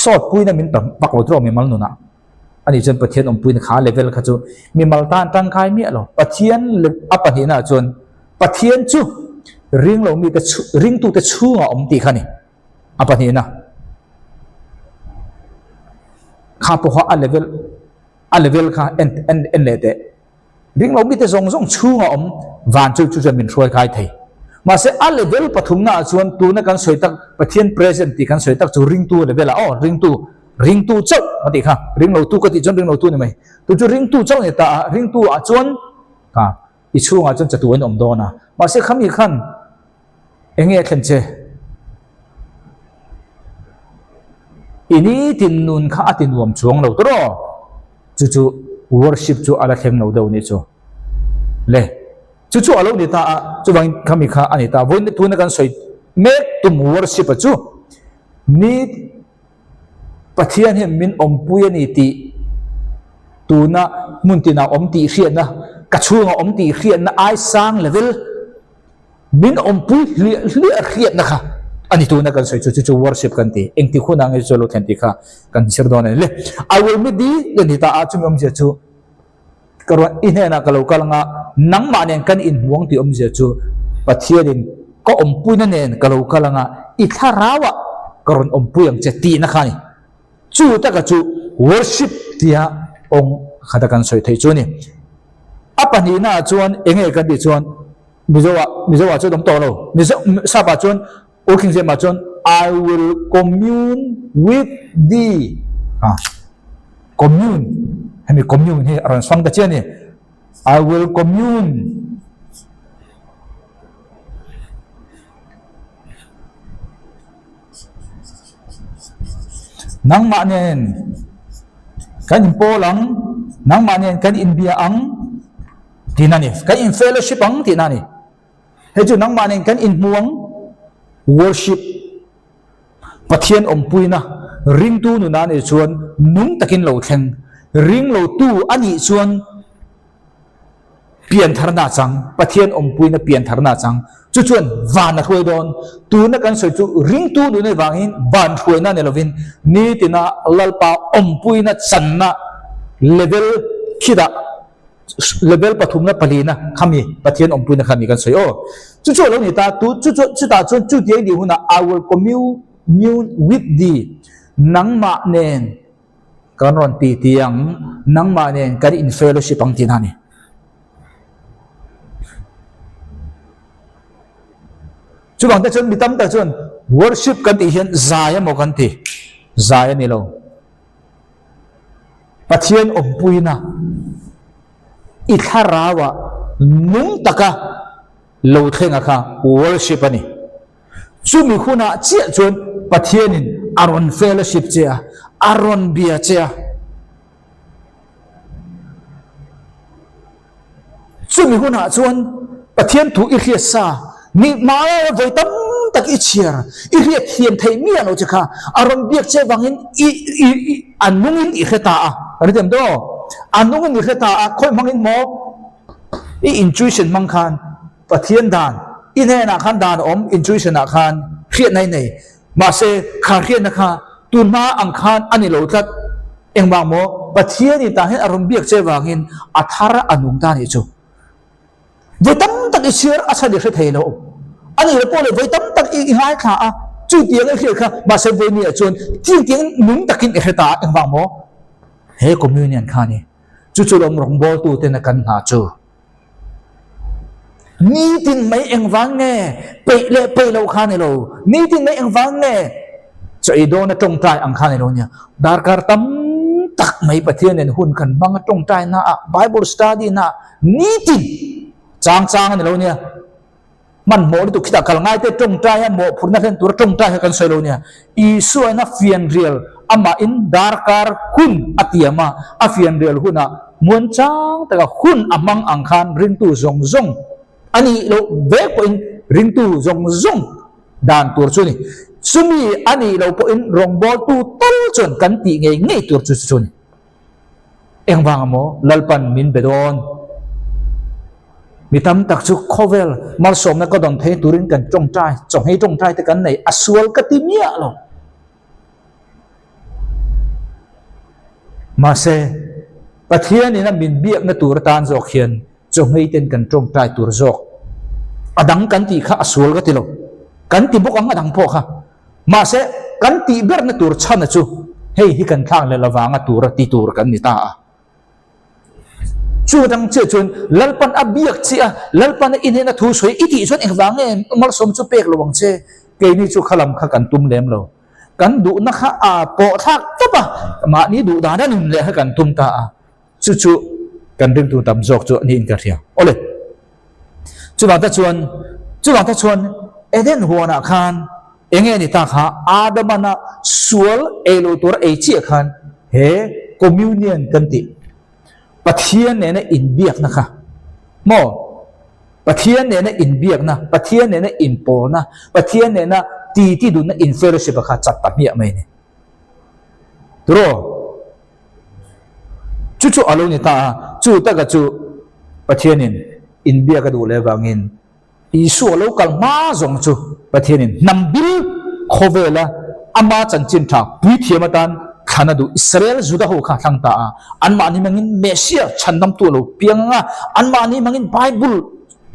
sawt puina min tam vak lo tawh mimal nunah ani chuan Pathian awmpuina kha level kha chu mimal tan tangkai miah lo. Pathian a pahnihna chuan Pathian chu ring lo mite ringtute chhungah awm tih kha a ni a pahnihna kha pawha a level a level kha en en en leh teh. Ring lo mite zawng zawng chhunga awm van chu chu chuan min hruai kai thei. Mahse a level pathumna ah chuan tuna kan sawi tak Pathian present tih kan sawi tak chu ringtu level ah aw ringtu ringtu chauh ka tih kha ring lo tu ka tih chuan ring lo tu ni mai. Tu chu ringtu chauh ni ta a ringtu ah chuan kha i chhungah chuan chatuan awm dawn a. Mahse khami khan eng nge a thlen che? I nitin nun kha a ti nuam chuang lo tawh. Chu chu worship chu a la thleng lo deuh nih chu. Le, chu chu a lo ni ta a, chuvangin khami kha a ni ta. Vawiin tuna kan sawi mek tum worship a chu ni Pathian hian min awmpui a ni tih tuna hmun tinah awm tih hriatna, ka chhungah awm tih hriatna ai sang level Min awmpui hliah hliah hriatna kha a ni tuna kan sawi chu, chu chu worship kan ti. Engtik hunah nge chu lo thlen tih kha kan zir dawn a ni. Le, I will meet thee ka ni ta a, chumi awmzia chu ka ruah i hnenah ka lo kal anga nangmah nen kan inhmuang tih awmzia chu Pathianin ka awmpuina nen ka lo kal anga i thlarauah ka rawn awmpui ang che tihna kha a ni. Chu taka chu worship tia awng khata kan sawi theih chu a ni. A pahnihnaah chuan enge kan tih chuan Mizo ah Mizo ah chuan awm tawh lo. Mizo sap ah chuan Old King James ah chuan I will commune with thee. Ah commune hemi commune hi a rawn swang ta chiah a ni. I will commune Nangmah nen kan inpawl ang, nangmah nen kan inbia ang. Tihna a ni. Kan in fellowship ang tihna a ni. Hei chu nangmah nen kan inhmu ang, worship, Pathian awmpuina, ringtu nuna nih chuan nung takin lo thleng, ring lotu a nih chuan piantharna a chang, Pathian awmpuina piantharna a chang. Chu chuan van a hruai dawn. Tuna kan sawi chu ringtu nuna vangin van hruaina ni lovin nitina Lalpa awmpuina channa level khitah level pathumna palina khami Pathian awmpuina kha ni kan sawi aw. Chu chu a lo ni ta, tu chu chu chutah chuan chu tiang dih hunah I will commune with thee, nangmah nen kan rawn ti ti ang, nangmah nen kan in fellowship ang tihna a ni. Chuvang te chuan mi tam tak chuan worship kan tih hian zai emaw kan ti, zai a ni lo. Pathian awmpuina i thlarauah nung taka lo thlenga kha worship a ni. Chumi hunah chiah chuan Pathianin a rawn fellowship che a, a rawn bia che a. Chumi hunah chuan Pathian thu i hriat sa ni hmai vawi tam tak i chhiar, i hriat thiam theih miah lo che kha a rawn biak che vangin i i i a nungin i hre ta a. Kan hrethiam daw? A nungin i hre ta a, khawi hmangin maw i intuition hmang khan Pathian dan i hnenah khan dan a awm, intuition ah khan hriatna i nei. Mahse, kha hriatna kha tun hma ang khan a ni lo tlat. Engvang maw? Pathianin tah hian a rawn biak che vangin a thar a nung ta nih chu. Vawi tam tak i chhiar a chhan i hre thei lo. A nih loh pawh leh vawi tam tak i ngaithla a, chu tiang i hriat kha mahse vawi niah chuan tiang tiang nung takin i hre ta a. Engvang maw? He communion kha a ni. Chu chu lawm rawngbawltuten a kan hna chu. Nitin mai engvang nge peih leh peih loh kha ni lo, nitin mai engvang nge chaw ei dawna tawngtai ang kha ni lo nia. Darkar tam tak mai Pathian nen hun kan hmang a tawngtai naah, Bible study naah nitin chang chang a ni lo nia. Hmanhmawh lutuk khitah kal ngai te tawngtai a mawhphurhna hlen tura tawngtai kha kan sawi lo nia. Isua in a fianrial amahin darkar hun a tiam a, a fianrial hunah muan chang taka hun a hmang ang khan ringtu zawng zawng a nih loh vek pawhin ringtu zawng zawng dan tur chu a ni. Chumi a nih loh pawhin rawngbawltu tal chuan kan tih ngei ngei tur chu chu a ni. Engvang amaw Lalpan min be dawn? Mi tam tak chu khawvel malsawmna ka dawn thei turin kan tawngtai, chawhmei tawngtai te kan nei, a sual ka ti miah lo. Mahse, Pathianin a min biakna tur atan zawk hian chawhmei ten kan tawngtai tur zawk. A dang kan tih kha a sual ka ti lo. Kan ti bawk ang a dang pawh kha. Mahse, kan tih berna tur chhana chu hei hi kan thlak leh lovanga tura ti tur kan ni ta a. Chu dang chiah chuan Lalpan a biak che a, Lalpan a inhena thu sawi i tih chuan engvang nge malsawm chu pek lo ang che? Keini chu khalam kha kan tum lem lo. Kan duhna kha a pawh thlak tawp a, mahni duh dana nun leh kha kan tum ta a. Chu chu kan ringtu tam zawk chu niin ka hria. Awle. Chuvang te chuan, chuvang te chuan Eden huanah khan eng nge ni ta kha Adamana sual ei lo tura ei chiah khan he communion kan tih Pathian nena inbiakna kha maw Pathian nena inbiakna, Pathian nena inpawlna, Pathian nena titi dunna in fellowship a kha chat ta hmiah mai a ni. Turaw? Chu chu a lo ni ta a, chu taka chu Pathianin inbiak a duh leh avangin Isua lo kal hma zawng chu Pathianin hnam bil khawvela ama chanchin tha puithiam atan thlan a duh Israel Juda ho kha a thlang ta a, anmahni hmangin Messiah chhandamtu a lo piang ang a, anmahni hmangin Bible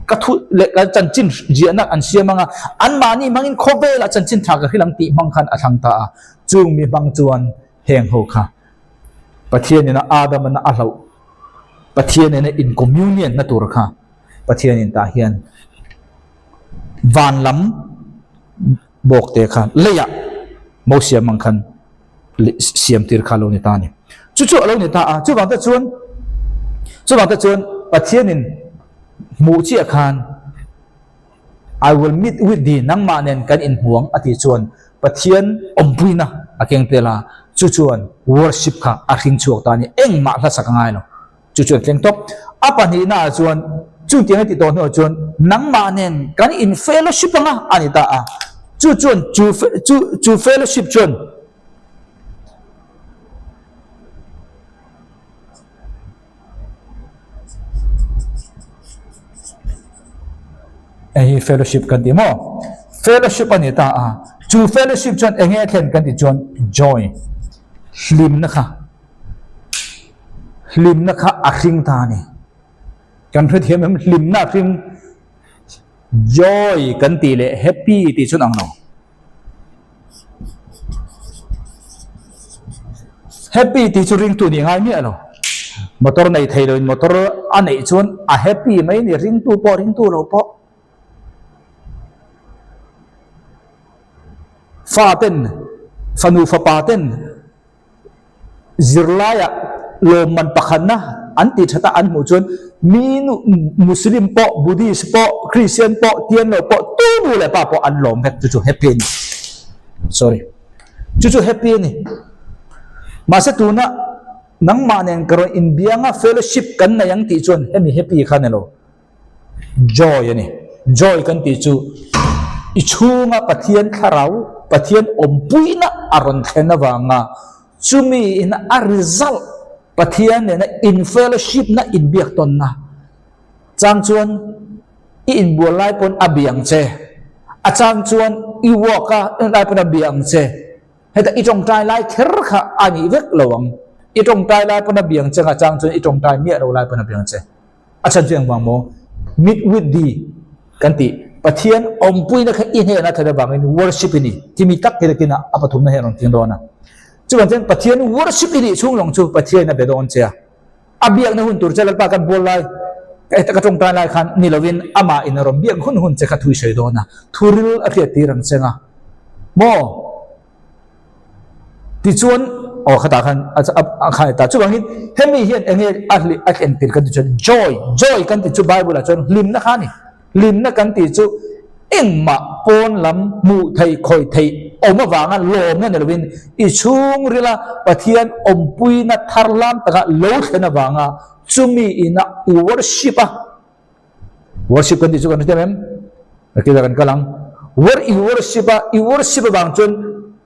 ka thu leh ka chanchin ziahna an siam ang a, anmahni hmangin khawvela chanchin tha ka hrilh ang tih hmang khan a thlang ta a, chung mi hmang chuan Heng ho kha Pathianin a Adamana a hlauh, Pathianin a in communion na tur kha Pathianin tah hian van lam bawk te kha leiah mo siam ang khan siam tir kha lo ni ta a ni. Chu chu a lo ni ta a, chuvang te chuan chuvang te chuan Pathianin hmuh chiah khan I will meet with thee, nangmah nen kan inhmuang a tih chuan Pathian awmpuina a keng tel a, chu chuan worship kha a hring chhuak ta a ni, engmah hlasak a ngai lo, chu chuan thleng tawp. A pahnihna ah chuan chutiang a ti tawh hnuah chuan nangmah nen kan in fellowship anga a ni ta a, chu chuan chu chu chu fellowship chuan Hei hi fellowship kan ti maw? Fellowship a ni ta a, chu fellowship chuan eng nge a thlen kan tih chuan joy, hlimna kha, hlimna kha a hring ta a ni. Kan hrethiam em hlimna a hring, joy kan tih leh happy tih chuan ang lo. Happy tih chu ringtu nih ngai miah lo. Motor nei thei loin motor a neih chuan a happy mai ni ringtu pawh ringtu lo pawh. Fa ten fanu fapa ten Zirlaiah lawmman pakhatna an tih that a an hmuh chuan mi nu Muslim pawh, Buddhist pawh, Christian pawh, Tian lo pawh tu nu leh pa pawh an lawm vek chu chu happy a ni. Sorry. Chu chu happy a ni. Mahse tuna nangmah nen ka rawn inbianga fellowship kan nei ang tih chuan hemi happy kha ni lo. Joy a ni. Joy kan tih chu i chhunga Pathian thlarau, Pathian awmpuina a rawn thlen avanga chumi in a result Pathian nena in fellowship na inbiak tawnna chang chuan i inbual lai pawn a bia ang che, a chang chuan i walk a lai pawn a bia ang che. Heta i tawngtai lai kher kha a nih vek lo ang. I tawngtai lai pawn a bia ang che nga chang chuan i tawngtai miah lo lai pawn a bia ang che. A chhan chu engvang maw? Meet with thee kan tih Pathian awmpuina kha i hnenah thlen avangin worship i ni. Timi tak hi takin a pathumna hian a rawn tling dawn a. Chuvang chuan Pathian worship i nih chhung lawng chu Pathianin a be dawn che a. A biakna hun tur che Lalpa kan bual lai, heta ka tawngtai lai khan ni lovin amah in a rawn biak hun hun che kha thu i sawi dawn a. Thuril a hriat tir ang che nga maw? Tichuan, aw khatah khan a khan ta. Chuvangin hemi hian enge a hli a entir kan tih chuan joy, joy kan tih chu Bible ah chuan hlimna kha a ni. Hlimna kan tih chu engmah pawn lam hmuh theih khawih theih awm avanga lawmna ni lovin i chhungrila Pathian awmpuina thar lam taka lo thlen avanga chumi ina i worship a. Worship kan tih chu kan hre thiam em? Nakina kan kal ang. Wor i worship a, i worship avang chuan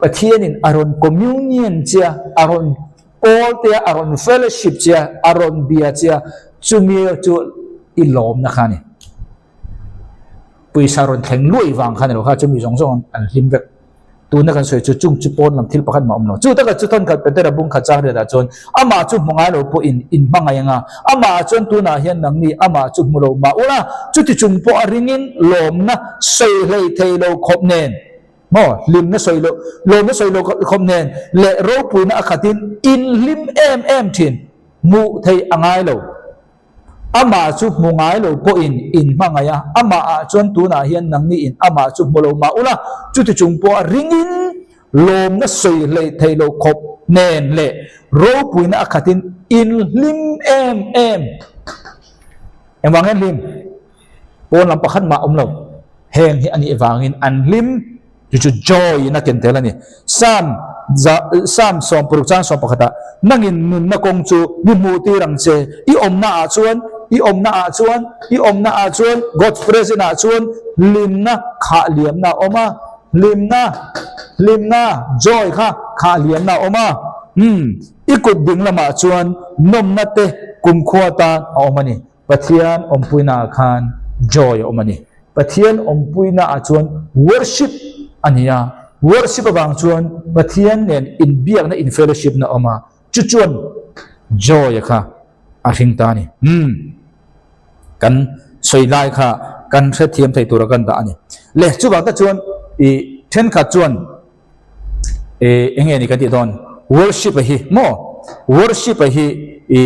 Pathianin a rawn communion che a, a rawn pawl te a, a rawn fellowship che a, a rawn bia che a, chumi chu i lawmna kha a ni. Pawisa rawn thleng luai vang kha a ni lo kha, chumi zawng zawng an hlim vek. Tuna kan sawi chu chung chu pawn lam thil pakhat mah awm lo. Chu taka chu thawn khat Petera bung khat chang riatah chuan amah chu hmu ngai lo pawh in in hma ngai ang a, amah chuan tunah hian nangni amah chu hmu lo mah ula, chuti chung pawh a ringin lawmna sawi hlei thei lo khawp nen, maw hlimna sawi lo, lawmna sawi lo khawp nen leh ropuina a khatin in hlim em em thin, hmuh theih a ngai lo. Amah chu hmu ngai lo pawhin in hmangaih a, amahah chuan tunah hian nangni in amah chu hmu lo mah ula, chuti chung pawha ringin lawmna sawi hleih theih loh khawp nen leh ropuina a khatin in hlim em em. Engvang hian hlim? Pawn lam pakhat mah awm lo. Heng hi a nih vangin an hlim. Chu chu joy in a ken tel a ni. Psalm za Psalm 60 chang 11 ah, Nangin nunna kawng chu mi hmuh tir ang che, i awmna ah chuan, i awmna ah chuan, i awmna ah chuan, God's presence ah chuan hlimna khah liamna a awm a, hlimna, hlimna, joy kha khah liamna a awm a. Umm, i kut ding lamah chuan nawmna te kumkhua tan a awm a ni. Pathian awmpuina ah khan joy a awm a ni. Pathian awmpuina ah chuan worship a ni a, worship avang chuan Pathian nen inbiakna in fellowship na a awm a, chu chuan joy a kha a hring ta a ni. Umm kan sawi lai kha kan hrethiam thei tura kan dah a ni. Le chuvang tak chuan i thenkhat chuan e enge ni kan tih dawn worship a hi maw worship a hi i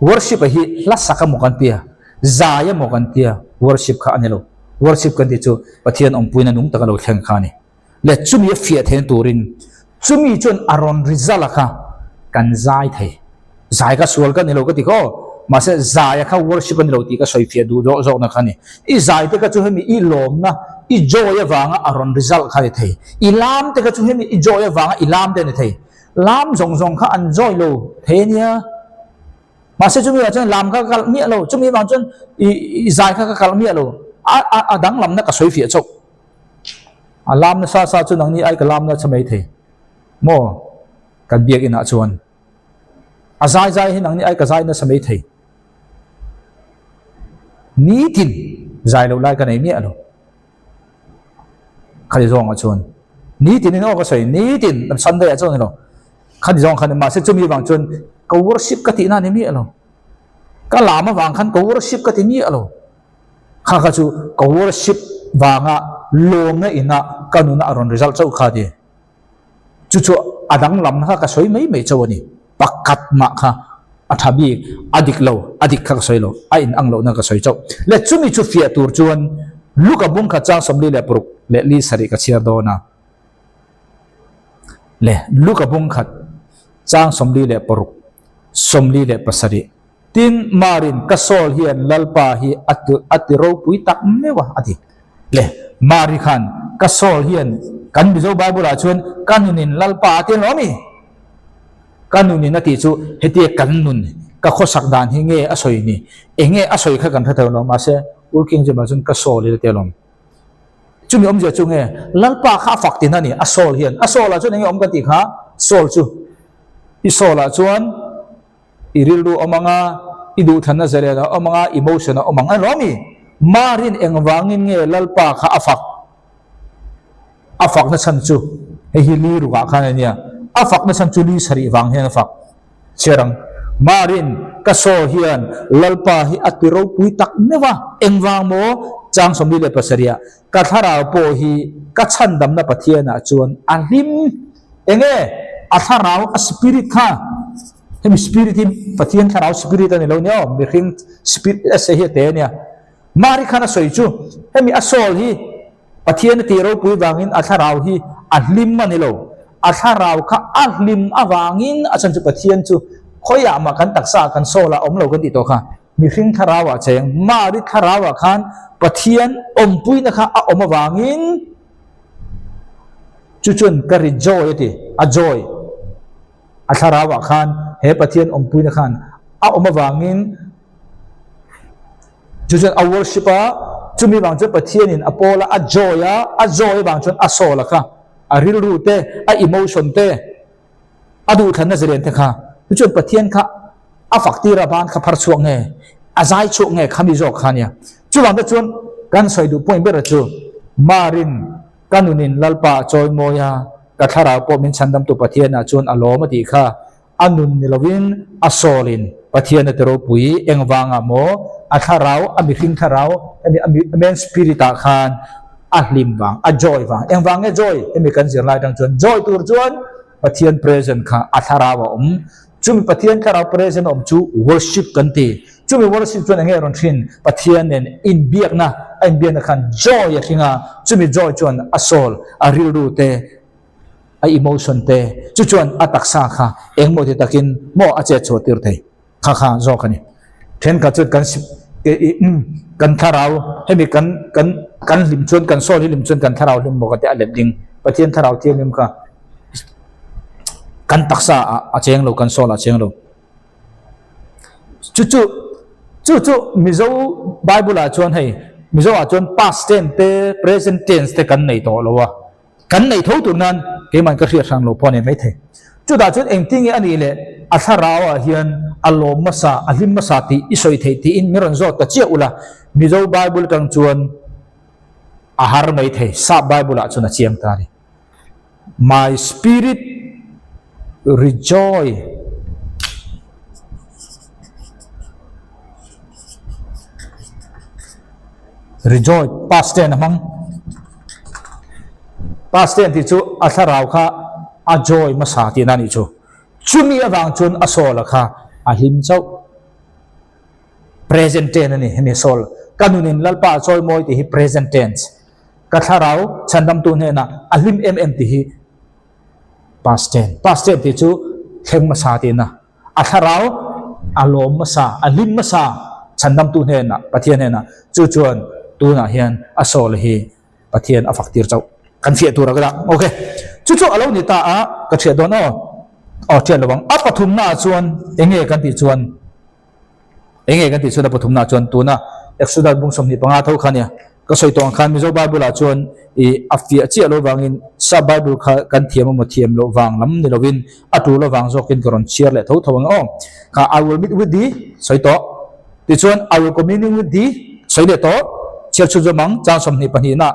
Worship a hi hla sak emaw kan tia, zai emaw kan tia, worship kha a ni lo. Worship kan tih chu Pathian awmpuina nung taka lo thleng kha a ni. Leh chumi a fiah theihna turin chumi chuan a rawn result a kha kan zai thei. Zai kha sual ka ni lo ka ti kha aw, mahse zai a kha worship a ni lo tih ka sawi fiah duh zawk zawkna kha a ni. I zai te kha chu hemi i lawmna, i joy avanga a rawn result kha a ni thei. I lam te kha chu hemi i joy avanga i lam te a ni thei. Lam zawng zawng kha an zawi lo thei a nia. Mahse chumi ah chuan lam kha ka kalh miah lo, chumi vang chuan i i zai kha ka kalh miah lo. A a a danglamna ka sawi fiah chauh. A lam nasa sa chu nangni ai ka lam nasa mai thei. Maw kan biakinn ah chuan a zai zai hi nangni ai ka zai nasa mai thei. Nitin zai loh lai ka nei miah lo. Khati zawngah chuan nitin in aw ka sawi nitin Sunday ah chuan ni lo khati zawng khan mahse chumi vang chuan ka worship ka tihna ni miah lo ka lam avang khan ka worship ka ti miah lo kha kha chu ka worship vanga lawmna ina ka nuna a rawn result chauh kha ti. Chu chu a danglam kha ka sawi mai mai chauh a ni. Pakhat mah kha a tha bik, a dik lo, a dik kha ka sawi lo, a in ang lohna ka sawi chauh. Le chumi chu fiah tur chuan Luka bung khat chang 46 leh li sarih ka chhiar dawn a. Le Luka bung khat chang 46, 47. Tin, Marin, ka soul hian Lalpa hi a ti a ti ropui tak meuh a, a ti. Le, Mari khan, ka soul hian, kan Mizo Bible-ah chuan ka nunin Lalpa a ti alawm i? Ka nunin a tih chu hetia kan nun, Ka khawsak dan hi nge a sawi ni? Eng nge a sawi kha kan hre thei lo, mahse Old King James ah chuan ka soul hi a ti alawm. Chumi awmzia chu nge Lalpa kha a fak tin a ni, a soul hian. A soul ah chuan eng nge awm kan tih kha? Soul chu i soul ah chuan i rilru awm ang a, i duhthlanna zalen a awm ang a, emotion a awm ang a ni lo mi? Marin engvangin nge Lalpa kha a fak? A fakna chhan chu hei hi li rukah khan a nia, a fakna chhan chu li sarih vang hian a fak. Chhiar ang. Marin, ka saw hian Lalpa hi a ti ropui tak meuh a, engvang maw? Chang 47 ah, Ka thlarau pawh hi ka chhandamna Pathianah chuan a hlim. Enge? A thlarau, a spirit kha. Hemi spirit hi Pathian thlarau spirit a ni lo nia aw, mihring spirit a se hi a te a nia. Mari khan a sawi chu, hemi a soul hi Pathian a tih ropui vangin a thlarau hi a hlim a ni lo. A thlarau kha a hlim avangin a chhan chu Pathian chu khawiah mah kan taksa ah kan soul ah a awm lo kan tih tawh kha. Mihring thlarau ah cheng Mari thlarau ah khan Pathian awmpuina kha a awm avangin chu chuan ka ri joy a ti, a joy. A thlarau ah khan he Pathian awmpuina khan a awm avangin Chu chuan a worship a, chumi vang chuan Pathianin a pawl a, a joy a, a joy avang chuan a soul a kha, a rilru te, a emotion te, a duhthlanna zalen te kha, chu chuan Pathian kha a fak tir a ban kha phar chhuak nge, a zai chhuak nge khami zawk kha ania. Chuvang te chuan kan sawi duh point ber chu Marin ka nunin Lalpa a chawi mawi a, ka thlarau pawh min chhandamtu Pathianah chuan a lawm a tih kha A nun ni lovin a soul-in Pathian a ti ropui. Engvangah maw a thlarau, a mihring thlarau, hemi a man spirit-ah khan a hlim vang, a joy vang. Engvang nge joy? Hemi kan zir lai atang chuan joy tur chuan Pathian present kha a thlarau a awm. Chumi Pathian thlarau present a awm chu worship kan ti. Chumi worship chuan enge rawn hrin? Pathian nen inbiakna, a inbiakna khan joy a hring a, chumi joy chuan a soul, a rilru te, a emotion te chu chuan a taksa kha engmaw ti takin maw a chet chhuah tir thei kha kha zawk a ni. Thenkhat chuan kan kan thlarau hemi kan kan kan hlim chuan kan soul hi hlim chuan kan thlarau hlim maw ka ti a let ding Pathian thlarau thianghlim kha kan taksa ah a cheng lo kan soul ah a cheng lo. Chu chu chu chu Mizo Bible ah chuan hei Mizo ah chuan past tense te present tense te kan nei tawh lo a. Kan neih tho tur nan keiman ka hriat hrang lo pawh a nei maithei. Chutah chuan engtin nge a nih leh a thlarau ah hian a lawm hmasa, a hlim hmasa tih i sawi theih tiin min rawn zawt ta chiah ula, Mizo Bible atang chuan a har maithei, Sap Bible ah chuan a chiang ta a ni. My spirit rejoice. Rejoice, past tense a hmang. Past tense tih chu a thlarau kha a joy hmasa tihna a nih chu. Chumi avang chuan a soul a kha a hlim chauh. Present tense a ni hemi soul. Ka nunin Lalpa a chawi mawi tih hi present tense. Ka thlarau chhandamtu hnenah a hlim em em tih hi past tense. Past tense tih chu thleng hmasa tihna. A thlarau a lawm hmasa, a hlim hmasa chhandamtu hnenah, Pathian hnenah. Chu chuan tunah hian a soul hi Pathian a fak tir chauh. Kan fiah tur a ka dah. Ok. Chu chu a lo ni ta a, ka thiah dawn aw. Aw thiah lo ang. A pathumnaah chuan eng nge kan tih chuan, eng nge kan tih chuan a pathumnaah chuan tuna Exodus bung 25 tho kha nia. Ka sawi tawh ang khan Mizo Bible ah chuan ih a fiah chiah lo vangin Sap Bible kha kan thiam emaw thiam loh vang lam ni lovin a tul avang zawkin ka rawn chhiar leh tho tho ang aw. Kha I will meet with thee sawi tawh. Tichuan I will communing with thee sawi leh tawh. Chhiar chhun zawm ang chang 22 nah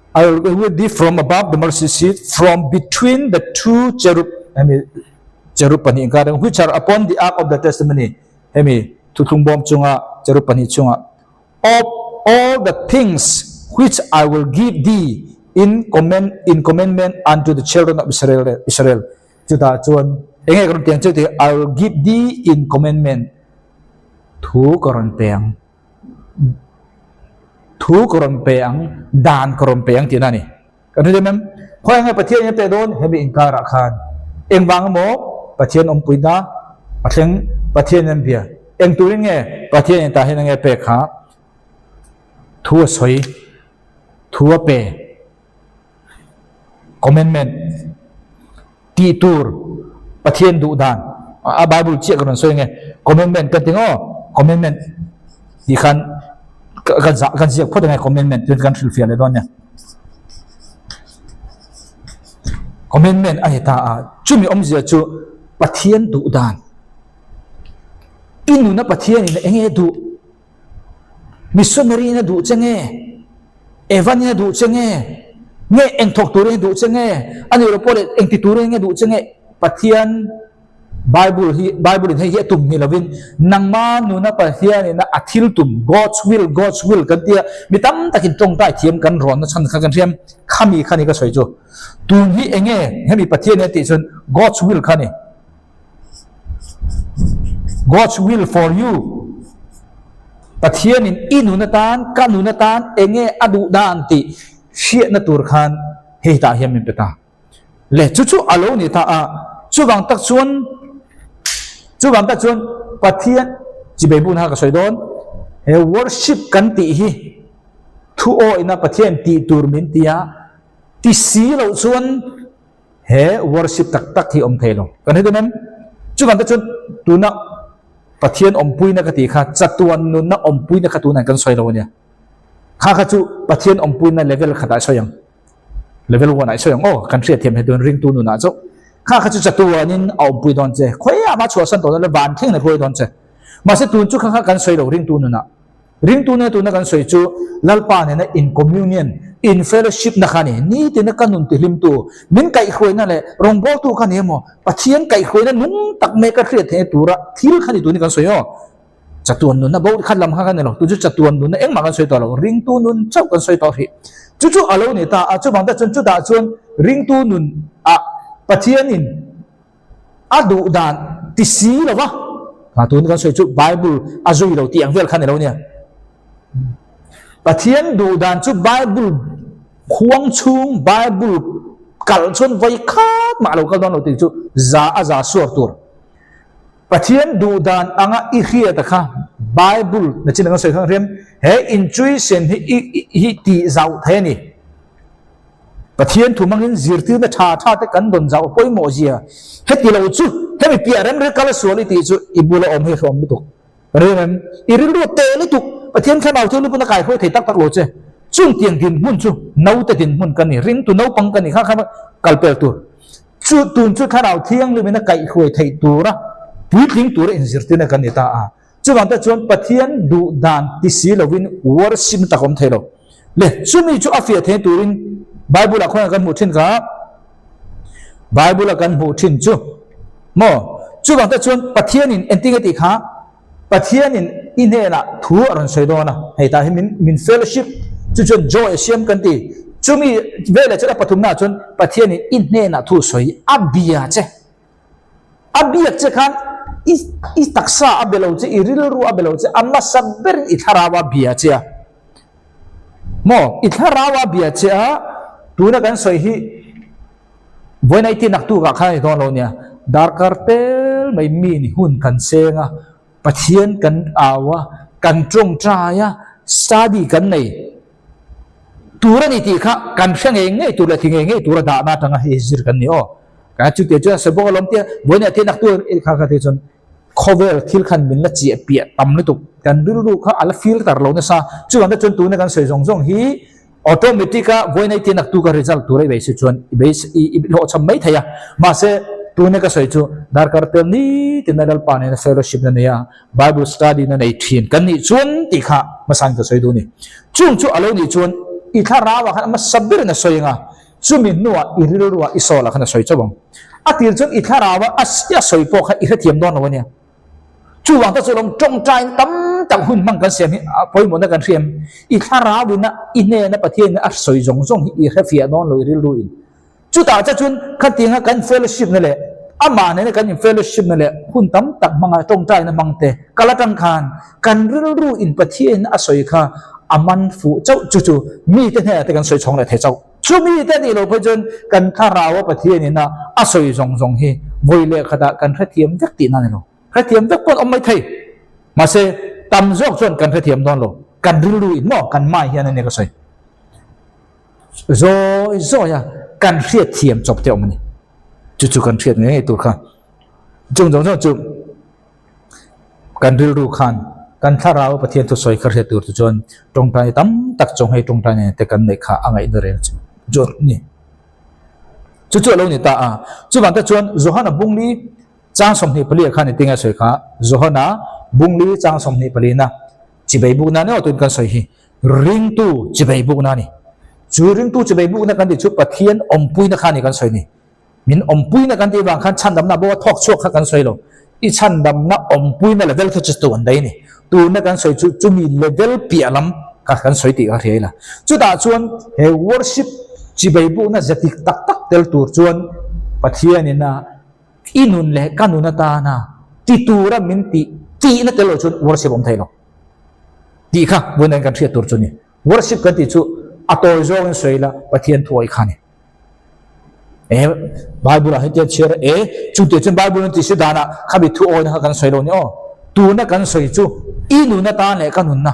I will go with thee from above the mercy seat from between the two cherub hemi cherub pahnih inkar which are upon the ark of the testimony hemi thuthlung bawm chunga cherub pahnih chunga of all the things which I will give thee in command in commandment unto the children of Israel Israel chutah chuan enge ka rawn tiang chu ti I will give thee in commandment thu ka rawn pe ang thu ka rawn pe ang dan ka rawn pe ang tihna a ni Kan hre em? Khawi nge Pathian in a pe dawn? Hemi inkarah khan engvang emaw Pathian awmpuina a thleng, Pathian in an bia. Eng turin nge Pathian in tah hian enge pek kha? Thu a sawi, thu a pe, commandment, tih tur, Pathian duh dan. A Bible chiah ka rawn sawi nge commandment kan ti ngaw commandment tih khan kan zah kan ziak phawt ange commandment chuan kan hrilhfiah leh dawn nia. Commandment a ni ta a, chumi awmzia chu Pathian duh dan. I nuna Pathianin enge duh? Missionary in a duh che nge? Evan in a duh che nge? Nge eng thawk turin a duh che nge? A nih loh pawh leh eng ti turin nge duh che nge? Pathian Bible hi Bible in hei hi a tum ni lovin nangma nuna Pathian in a thil tum God's will God's will kan tia mi tam takin tawngtai thiam kan rawn na chhan kha kan hriam khami kha ni ka sawi chu tun hi enge hemi Pathian in a tih chuan God's will kha ni. God's will for you Pathianin i nun atan, ka nun atan enge a duh dan tih hriatna tur khan hei tah hian min pe ta. Le chu chu a lo ni ta a, chuvang tak chuan chuvang tak chuan Pathian chibei bun kha ka sawi dawn, he worship kan tih hi thu awihna Pathian tih tur min ti a, ti si loh chuan He worship tak tak hi awm thei lo. Kan hre dawn em? Chuvang te chuan tuna Pathian awmpuina ka tih kha chatuan nunna awmpuina kha tunah kan sawi lo a nia. Kha kha chu Pathian awmpuina level khatah i sawi ang. Level one ah i sawi ang. Aw, kan hriatthiam he dawn ringtu nunah chauh. Kha kha chu chatuanin a awmpui dawn che. Khawiah mah chhuahsan tawh lo van thleng in a hruai dawn che. Mahse tun chu kha kha kan sawi lo ringtu nunah. Ringtu nena tuna kan sawi chu Lalpa nena in communion, in fellowship na kha a ni. Nitina ka nun tihlimtu, min kaihhruaina leh rawngbawltu kha ni emaw, Pathian kaihhruaina nung tak mai ka hriat theihna tura thil kha ni tunin kan sawi aw. Chatuan nunna bo khat lam kha kan ni lo, tu chu chatuan nunna engmah kan sawi tawh lo, ringtu nun chauh kan sawi tawh hrih. Chu chu a lo ni ta a, chuvang te chuan chutah chuan ringtu nun ah Pathianin, A duh dan ti si lo va, a tun kan sawi chu Bible a zui lo tih ang vel kha ni lo nia. Pathian duh dan chu Bible khuang chhung, Bible kal chuan vawi khat mah lo kal dawn lo tih chu za a za suar tur. Pathian duh dan anga i hriat a kha Bible na chin ang sawi khan hriam he intuition hi hi tih zauh thei a ni. Pathian thu hmangin zirtirna tha tha te kan dawn zauh pawimawh zia heti lo chu hemi piah rem rel kal a sual i tih chu i bula awm hi hrawm lutuk. Rem em? I rilru a teh lutuk. Pathian thlarau chu lupun a kaihruai thei tak tak lo che. Chung tiang dinhmun chu naute dinhmun ka ni, ringtu naupang ka ni kha kha kal pel tur. Chu tun chu thlarau thianghlimin a kaihruai theih tura puitling tura inzirtirna kan ni ta a. Chuvang te chuan Pathian duh dan ti si lovin worship tak awm thei lo. Le, chumi chu a fiah thei turin Bible ah khawngaih kan hmuh thin kha, Bible a kan hmuh thin chu maw? Chuvang te chuan Pathianin engtin nge tih kha, Pathianin i hnenah thu a rawn sawi dawn a, hei tah hi min min fellowship chu chuan joy a siam kan ti. Chumi veleh chuan a pathumnaah chuan Pathianin i hnenah thu sawi a bia che. A biak che khan i i taksa a be lo che, i rilru a be lo che, a hmasa berin i thlarau a bia che a. Maw? I thlarau a bia che a, tuna kan sawi hi vawiin i tinak tukah khan a ni dawn lo nia, darkar tel mai mi ni hun kan seng a, Pathian kan au a, kan tawngtai a, study kan nei. Tur a ni tih kha kan hre ngei ngei tur leh ti ngei ngei tura dahna atanga hei zir kan ni aw. Ka chu tih chuan sawi bawk alawm tia vawiin ah tinak tur i kha kha tih chuan khawvel thil khan min la chiah piah tam lutuk kan rilru kha a la filter lo nasa chuvang te chuan tuna kan sawi zawng zawng hi automatic a vawiin ah tinak tu ka result tur a i beisei chuan i beisei i i hlawhchham mai thei a mahse tuna ka sawi chu darkar tel nitin a Lalpa nena fellowship na nei a Bible study na nei thin kan nih chuan tih kha hmasain ka sawi duh a ni chung chu a lo nih chuan i thlarau ah khan a hmasa berin a sawi ang a Chumi hnuah i rilruah i sawl ah khan a sawi chauh ang. A tir chuan i thlarau a a sawi pawh kha i hrethiam dawn lo a nia. Chuvang te chu lawm tawngtain tam tak hun hmang kan siam hi a pawimawhna kan hriam. I thlarau in a i hnena Pathian in a sawi zawng zawng hi i hrefiah dawn lo i rilru in. Chutah che chuan khatianga kan fellowship na leh amah nena kan in fellowship na leh hun tam tak hmanga tawngtaina hmang te kal atang khan kan rilru in Pathian in a sawi kha a man fuh chauh chu chu mite hnenah te kan sawi chhawng leh thei chauh. Chumi te nih loh phei chuan kan thlarau a Pathian ina a sawi zawng zawng hi vawi leh khatah kan hrethiam vek tihna a ni lo. Hrethiam vek pawh an awm mai thei. Mahse, tam zawk chuan kan hrethiam dawn lo. Kan rilru in maw kan mai hian a nia ka sawi. Zawi zawi a kan hriatthiam chawp te awm a ni. Chu chu kan hriat ngei ngei tur kha. Chung zawng zawng chu kan rilru khan kan thlarau Pathian thusawi kha hriat tur chu chuan tawngtai tam tak chaw nghei tawngtai nen te kan neih kha a ngaihna reng chu chuan a ni. Chu chu a lo ni ta a. Chuvang te chuan Johana Bungli chang 24 ah khan engtin nge a sawi kha? Johana Bungli chang 24 na chibei bukna ni aw tun kan sawi hi ringtu chibei bukna a ni. Chu ringtu chibei bukna kan tih chu Pathian awmpuina kha a ni kan sawi ni. Min awmpuina kan tih vang khan chhandamna bo a thawk chhuak kha kan sawi lo. I chhandamna awmpuina level kha chu tu an daih a ni. Tuna kan sawi chu chumi level piah lam kha kan sawi tih ka hria ila. Chutah chuan he worship chibei bukna ze dik tak tak tel tur chuan Pathianin a i nun leh ka nun atana ti tura min tih tihna tel lo chuan worship awm thei lo tih kha vawiin kan hriat tur chu a ni. Worship kan tih chu a tawi zawngin sawi ila Pathian thuawih kha a ni. E Bible ah hetiang chhiar e chu tih chuan Bible an tih si danah khami thu awina kha kan sawi lo ni aw. Tuna kan sawi chu i nunna tan leh ka nunna.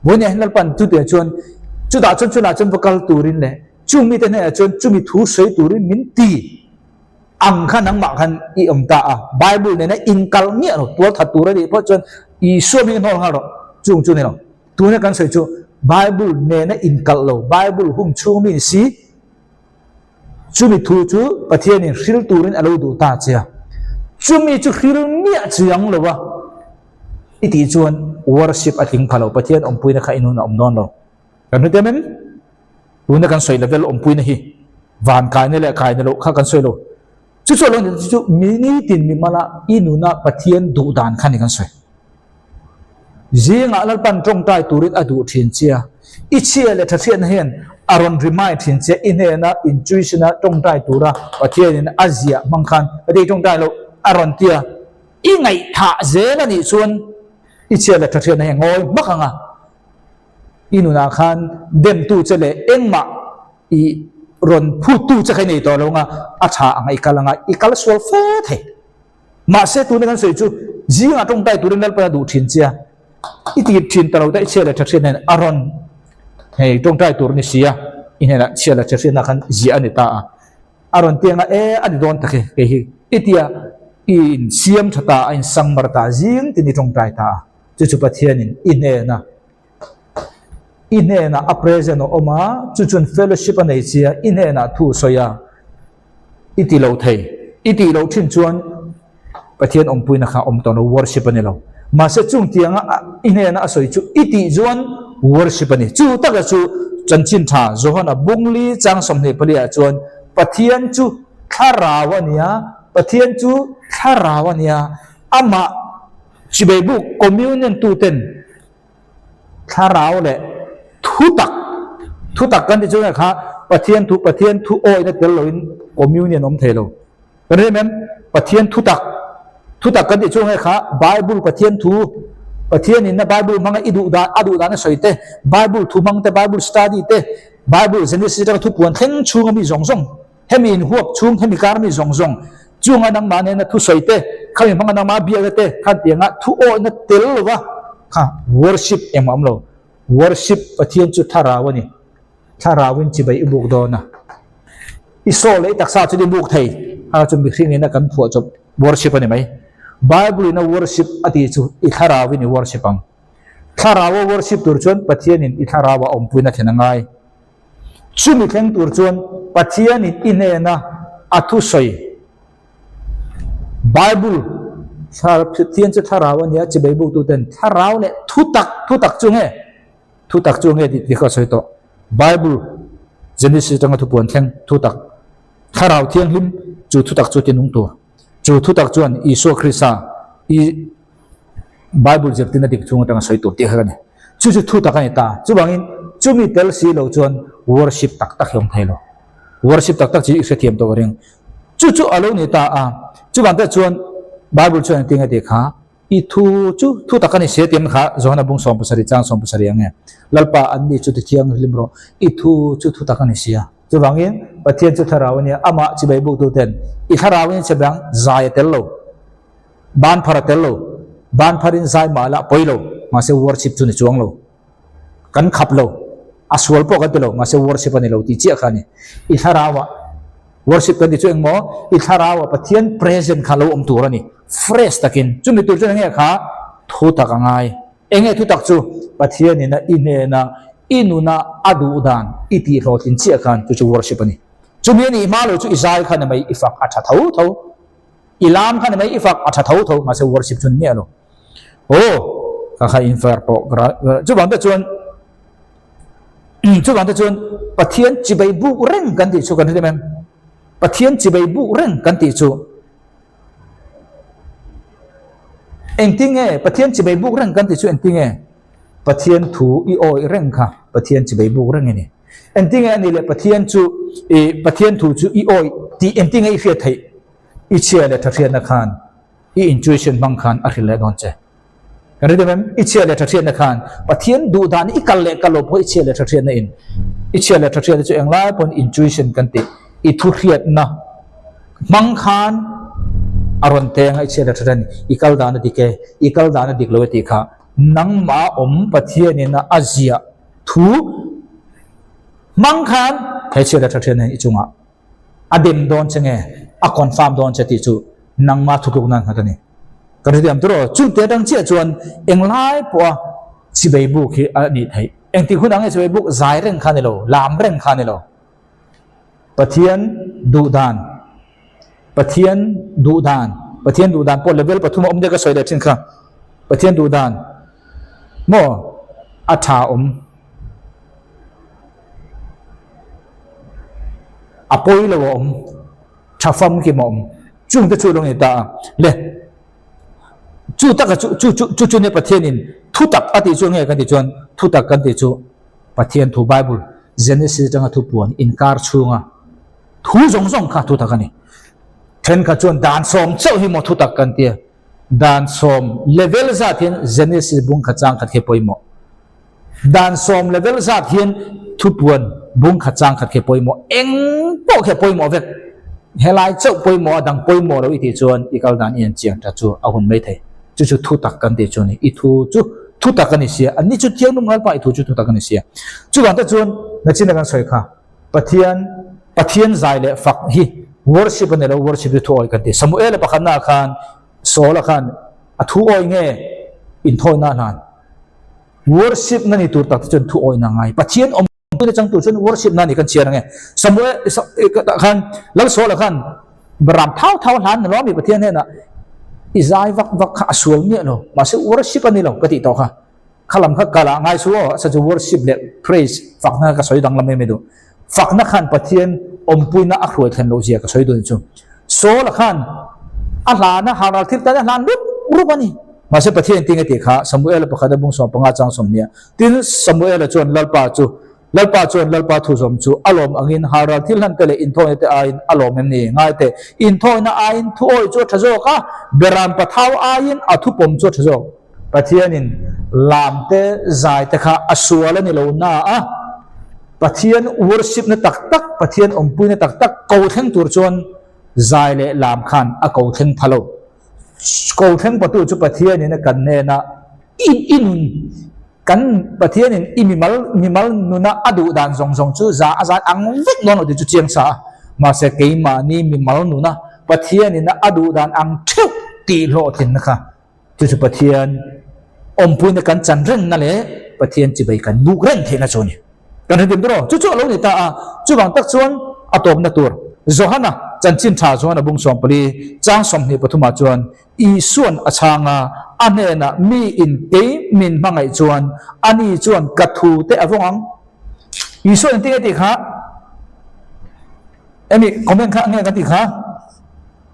Vawiin ah hian Lalpan chu tih chuan chutah chuan chunah chuan va kal turin leh chung mite hnenah chuan chumi thu sawi turin min ti ang kha nangmah khan i awm ta a. Bible nena inkal miah lo tual that tur a nih pawh chuan Isua hming hnawl nghal rawh chung chu ni lo. Tuna kan sawi chu Bible nena inkalh lo, Bible hung chhung mi ni si. Chumi thu chu Pathianin hril turin a lo duh ta che a, chumi chu hril miah chiang lo a i tih chuan worship a tling pha lo, Pathian awmpuina kha i nun a awm dawn lo. Kan hre em? Tuna kan sawi level awmpuina hi van kaina leh kaina loh kha kan sawi lo. Chu chu a lo ni chu mi nitin mi mala i nuna Pathian duh dan kha ni kan sawi. Zingah Lalpan tawngtai turin a duh thin che a, i chhia leh thathriatna hian a rawn remind thin che, i hnena intuition-a tawngtai tura Pathianin a ziah hmang khan ka ti tawngtai loh a rawn ti a, i ngaihthah zel a nih chuan i chhia leh thathriatna hian ngawi hmak ang a, i nunah khan demtu che leh engmah i rawn phuttu che kha i nei tawh lo ang a, a tha ang a i kal ang a, i kal sual fe thei. Mahse tuna kan sawi chu zingah tawngtai turin Lalpan a duh thin che a, i tir thin ta lo daih chhia leh tha hriatna hian a rawn hei tawngtai tur a ni si a, i hnenah chhia leh tha hriatna khan ziah a ni ta a, a rawn ti anga e a ni dawn tak e kei hi i tia i insiam tha ta a, insang mar ta zing tin i tawngtai ta a, chu chu Pathianin i hnena i hnenah a present a awm a, chu chuan fellowship a nei che a, i hnenah thu a sawi a. I ti lo thei. I tih loh thin chuan Pathian awmpuina kha awm tawh lo, worship a ni lo. Mahse chung tianga i hnena a sawi chu i tih chuan worship a ni. Chu taka chu chanchin tha Johana Bungli chang 24 ah chuan Pathian chu thlarau a nia, Pathian chu thlarau a nia, amah chibei buk communion tuten Thlarau leh thutak, thutak kan ti chu nge kha Pathian thu, Pathian thu awihna tel loin communion awm thei lo. Kan rim em? Pathian thutak, thutak kan ti chu nge kha Bible Pathian thu, Pathian in na Bible hmanga i duh dan, a duh dan a sawi te, Bible thu hmang te, Bible study te, Bible Genesis atanga thu puan thleng chhunga mi zawng zawng, hemi inhuap chhung, hemi kar mi zawng zawng, chunga nangmah nena thusawi te, khami hmanga nangmah biakna te khan tianga thu awihna tel lova kha worship engmah awm lo. Worship Pathian chu thlarau a ni. Thlarauin chibai i buk dawn a. I saw leh i taksa chu i buk thei. Kha chu mihring ina kan phuah chawp worship a ni mai. Bible ina worship a tih chu i thlarauin i worship ang. Thlaraua worship tur chuan Pathianin i thlaraua awmpuina thlen a ngai. Chumi thleng tur chuan Pathianin i hnena a thusawi Bible Pathian chu thlarau a nia, chibei buktuten thlarau leh thutak, thutak chu nge? Thutak chu nge tih kha sawi tawh. Bible Genesis atanga thupuan thleng thutak, thlarau thianghlim chu thutak chu tinung tur. Chu thutak chuan Isua Krista i Bible zirtirna dik chhung atanga sawi tur tih kha ka ni. Chu chu thu tak a ni ta. Chuvangin chumi tel si lo chuan worship tak tak hi awm thei lo. Worship tak tak chi i hrethiam tawh ka ring. Chu chu a lo ni ta a. Chuvang te chuan Bible chuan engtin nge tih kha i thu chu thu tak a ni sia tih kha Johana bung 17 chang 17 ang e. Lalpa an ni chu ti thianghlim rawh. I thu chu thu tak a ni sia. Chuvangin Pathian chu thlarau a nia. Amah chibai buktu ten i thlarau in chebang zai a tel lo. Ban phar a tel lo. Ban pharin zai mah lah pawi lo. Mahse worship chu ni chuang lo. Kan khap lo. A sual pawh kan ti lo. Mahse worship a ni lo tih chiah kha a ni. I thlarauah worship kan ti chu engmaw? I thlarauah Pathian present kha lo awm tur a ni. Fresh takin. Chumi tur chuan enge kha thu tak a ngai. Enge thu tak chu? Pathianin a i hnena i nuna a duh dan i tih hlawhtlin chiah khan chu chu worship a ni. Chumi a nih hma lo chu i zai kha ni mai i fak a tha tho tho. I lam kha ni mai i fak a tha tho tho mahse worship chu ni miah lo. Aw ka kha in far pawh chuvang te chuan chuvang te chuan Pathian chibai buk reng kan tih chu kan hre em? Pathian chibai buk reng kan tih chu Engtinge Pathian chibai buk reng kan tih chu engtinge Pathian thu i awih reng kha Pathian chibai buk reng i ni. Engtinge a nih leh Pathian chu i Pathian thu chu i awih tih engtinge i hriat theih? I chhia leh tha hriatna khan i intuition hmang khan a hrilh leh dawn che. Kan ri deuh em? I chhia leh tha hriatna khan Pathian duh dan i kal leh kal lo pawh i chhia leh tha hriatna in i chhia leh tha hriatna chu englai pawn intuition kan tih i thu hriatna hmang khan a rawn teng a i chhia leh tha hriatna i kal dan a dik e i kal dan a dik lo e tih kha nangmah awm Pathianin a ziah thu hmang khan he chhia leh tha hriatna i chungah A dem dawn che nge, a confirm dawn che tih chu nangma thutluk nan nghat a ni. Ka hrethiam tur aw, chungte atang chiah chuan englai pawha chibei buk hi a nih theih. Engtik hunah nge chibei buk zai reng kha a ni lo, lam reng kha a ni lo. Pathian duh dan, Pathian duh dan, Pathian duh dan pawh level pathum a awm daih ka sawi leh thin kha. Pathian duh dan maw a tha awm. A pawi lo a awm, tha famkim a awm. Chungte chu lo ni ta a. Le, chu taka chu, chu chu, chu chu nia Pathianin thu tak a tih chu nge kan tih chuan thu tak kan tih chu Pathian thu Bible Genesis atanga thu puan inkar chhunga thu zawng zawng kha thu tak a ni. Thenkhat chuan dan sawm chauh hi maw thu tak kan tia. Dan sawm level zat hian Genesis bung khat chang khat khi pawimawh. Dan sawm level zat hian thupuan bung khat chang khat khi pawimawh. Eng pawh khi a pawimawh vek. Helai chauh pawimawh a dang pawimawh lo i tih chuan i kal dan i en chiang ta chu a hun mai thei. Chu chu thu tak kan tih chu a ni. I thu chu thu tak a ni sia. Anni chu thianglum ngalpa i thu chu thu tak a ni sia. Chuvang te chuan nachina kan sawi kha Pathian Pathian zai leh fak hi worship a ni lo, worship chu thu awi kan ti. Samuel-a pakhatnaah khan Saul-a khan a thu awi nge inthawina a hlan. Worship na ni tur tak te chuan thu awina ngai. Pathian awmpuina chang tur chuan worship na ni kan chhiar ange. Samuel khan Lal Saul-a khan ram thau thau a hlan ni lo ami Pathian hnenah i zai vak vak kha a sual miah lo. Mahse worship a ni lo ka tih tawh kha. Khalam kha kal ah ngai su aw, a chu worship leh praise fakna ka sawi danglam em i duh. Fakna khan Pathian awmpuina a hruai thlen loh zia ka sawi dun chu. Saul-a khan a hlan a, Haral thil tan a hlan rup rup a ni. Mahse Pathian tinge tih kha Samuel-a pakhat a bung 15 chang 20 ah. Tin, Samuel-a chuan Lalpa chu, Lalpa chuan Lalpa thuzawm chu a lawm angin Haral thil hlan te leh inthawina te aiin a lawm em ni? Ngai teh, inthawina aiin thu awih chu a tha zawk a, beram pathau aiin a thupawm chu a tha zawk. Pathianin lam te zai te kha a sual a ni lo na a, Pathian worship na tak tak, Pathian awmpui na tak tak ko thleng tur chuan zai leh lam khan a ko thleng pha lo. Ko thleng patu chu Pathianin a kan hnena i i nun kan Pathianin i mimal mimal nuna a duh dan zawng zawng chu za a zai ang vek dawn lo tih chu chiang sa a, mahse keimahni mimal nuna Pathianin a duh dan ang theuh tih hlawhtlinna kha Chu chu Pathian awmpuina kan chan rengna leh Pathian chibai kan buk reng theihna chu a ni. Kan hretim tur aw. Chu chu a lo ni ta a. Chuvang tak chuan a tawpna tur Johana chanchin tha Johana bung 14 chang 23 ah chuan Isuan a chhang a, a hnenah mi in kei min hmangaih chuan ani chuan ka thu te a vawng ang. Isuan engtin nge tih kha? Emi comment kha nge kan tih kha?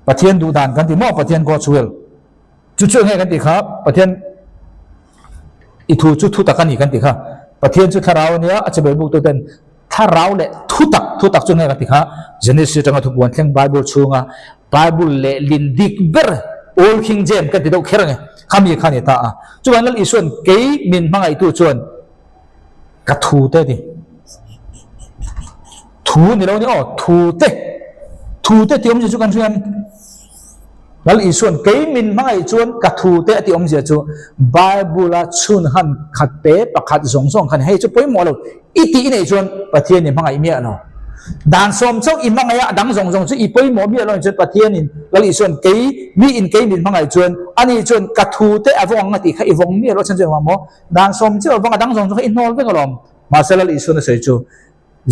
Pathian duh dan kan ti maw? Pathian God's will. Chu chu enge kan tih kha Pathian i thu chu thu tak a ni kan tih kha. Pathian chu thlarau a nia, a chebei buk tu ten thlarau leh thu tak, thu tak chu enge kan tih kha Genesis atanga thu puan thleng Bible chhunga Bible leh lin dik ber Old King James kan ti deuh kher ange khami kha a ni ta a. Chuvangin Lal Isuan kei min hmangaihtu chuan ka thu te a ti. Thu ni lo ni aw, thu te, thu te tih awmzia chu kan hria a ni. Lal Isuan kei min hmangaih chuan ka thu te a tih awmzia chu Bible-a chhun han khat te pakhat zawng zawng khan hei chu pawimawh lo i tih i neih chuan Pathian i hmangaih miah lo. Dan sawm chauh i hmangaih a, a dang zawng zawng chu i pawimawh miah lo chuan Pathianin Lal Isua'n kei mi in kei min hmangaih chuan ani chuan ka thu te a vawng ang a tih kha i vawng miah lo chhan chu engvang maw? Dan sawm chiah a vawng a dang zawng zawng kha i hnawl vek alawm. Mahse Lal Isua'n a sawi chu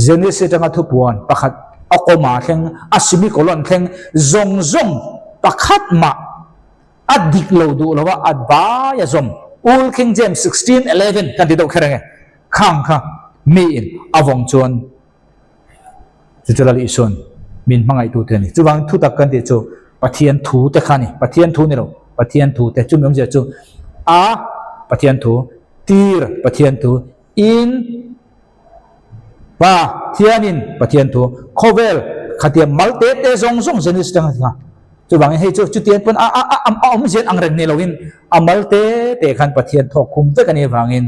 Genesis atanga thupuan pakhat a kawma thleng a semicolon thleng zawng zawng pakhat mah a dik lo duh lo a, a bai a zawm. Old King James 16:11 kan ti deuh kher ang e. Khang kha miin a vawng chuan chu chu Lal Isua'n min hmangaihtu te a ni. Chuvangin thu tak kan tih chu Pathian thu te kha a ni. Pathian thu ni lo, Pathian thu te. Chumi awmzia chu a Pathian thu, tir Pathian thu, in Pa Thianin Pathian thu, khawvel khatia mal te te zawng zawng Genesis atanga ti kha. Chuvangin hei chu chutiang pawn a a a a awmzia ang reng ni loin a mal te te khan Pathian thawk khum vek a nih avangin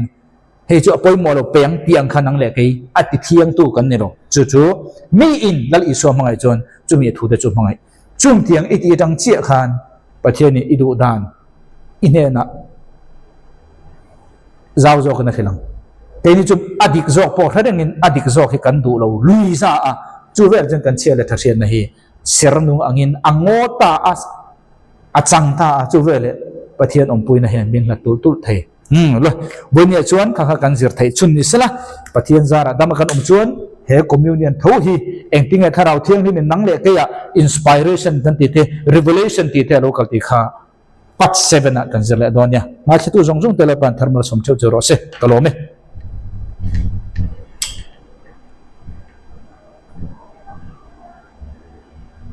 Hei chu a pawimawh lo peng tih ang kha nang leh kei a ti thiangtu kan ni lo. Chu chu mi in Lal Isua hmangaih chuan chumi a thute chu hmangaih. Chung tiang i tih atang chiah khan Pathianin i duh dan i hnenah zau zawkin a hrilh ang. Keini chu a dik zawk pawh hre rengin a dik zawk hi kan duh lo lui za a, chu vel chuan kan chhiat leh tha hriatna hi ser nung angin a ngaw ta a, a chang ta a, chu veleh Pathian awmpuina hian min hlat tulh tulh thei. Umm la, vawinia chuan kha kha kan zir theih chhun ni sela, Pathian zarah dama kan awm chuan he communion tho hi engtinge Thlarau Thianghlim in nang leh keiah inspiration kan tih te, revelation tih te a lo kal tih kha part seven ah kan zir leh dawn nia. Ngaithlatu zawng zawng te Lalpa'n thar malsawm theuh chu rawh se, ka lawm e.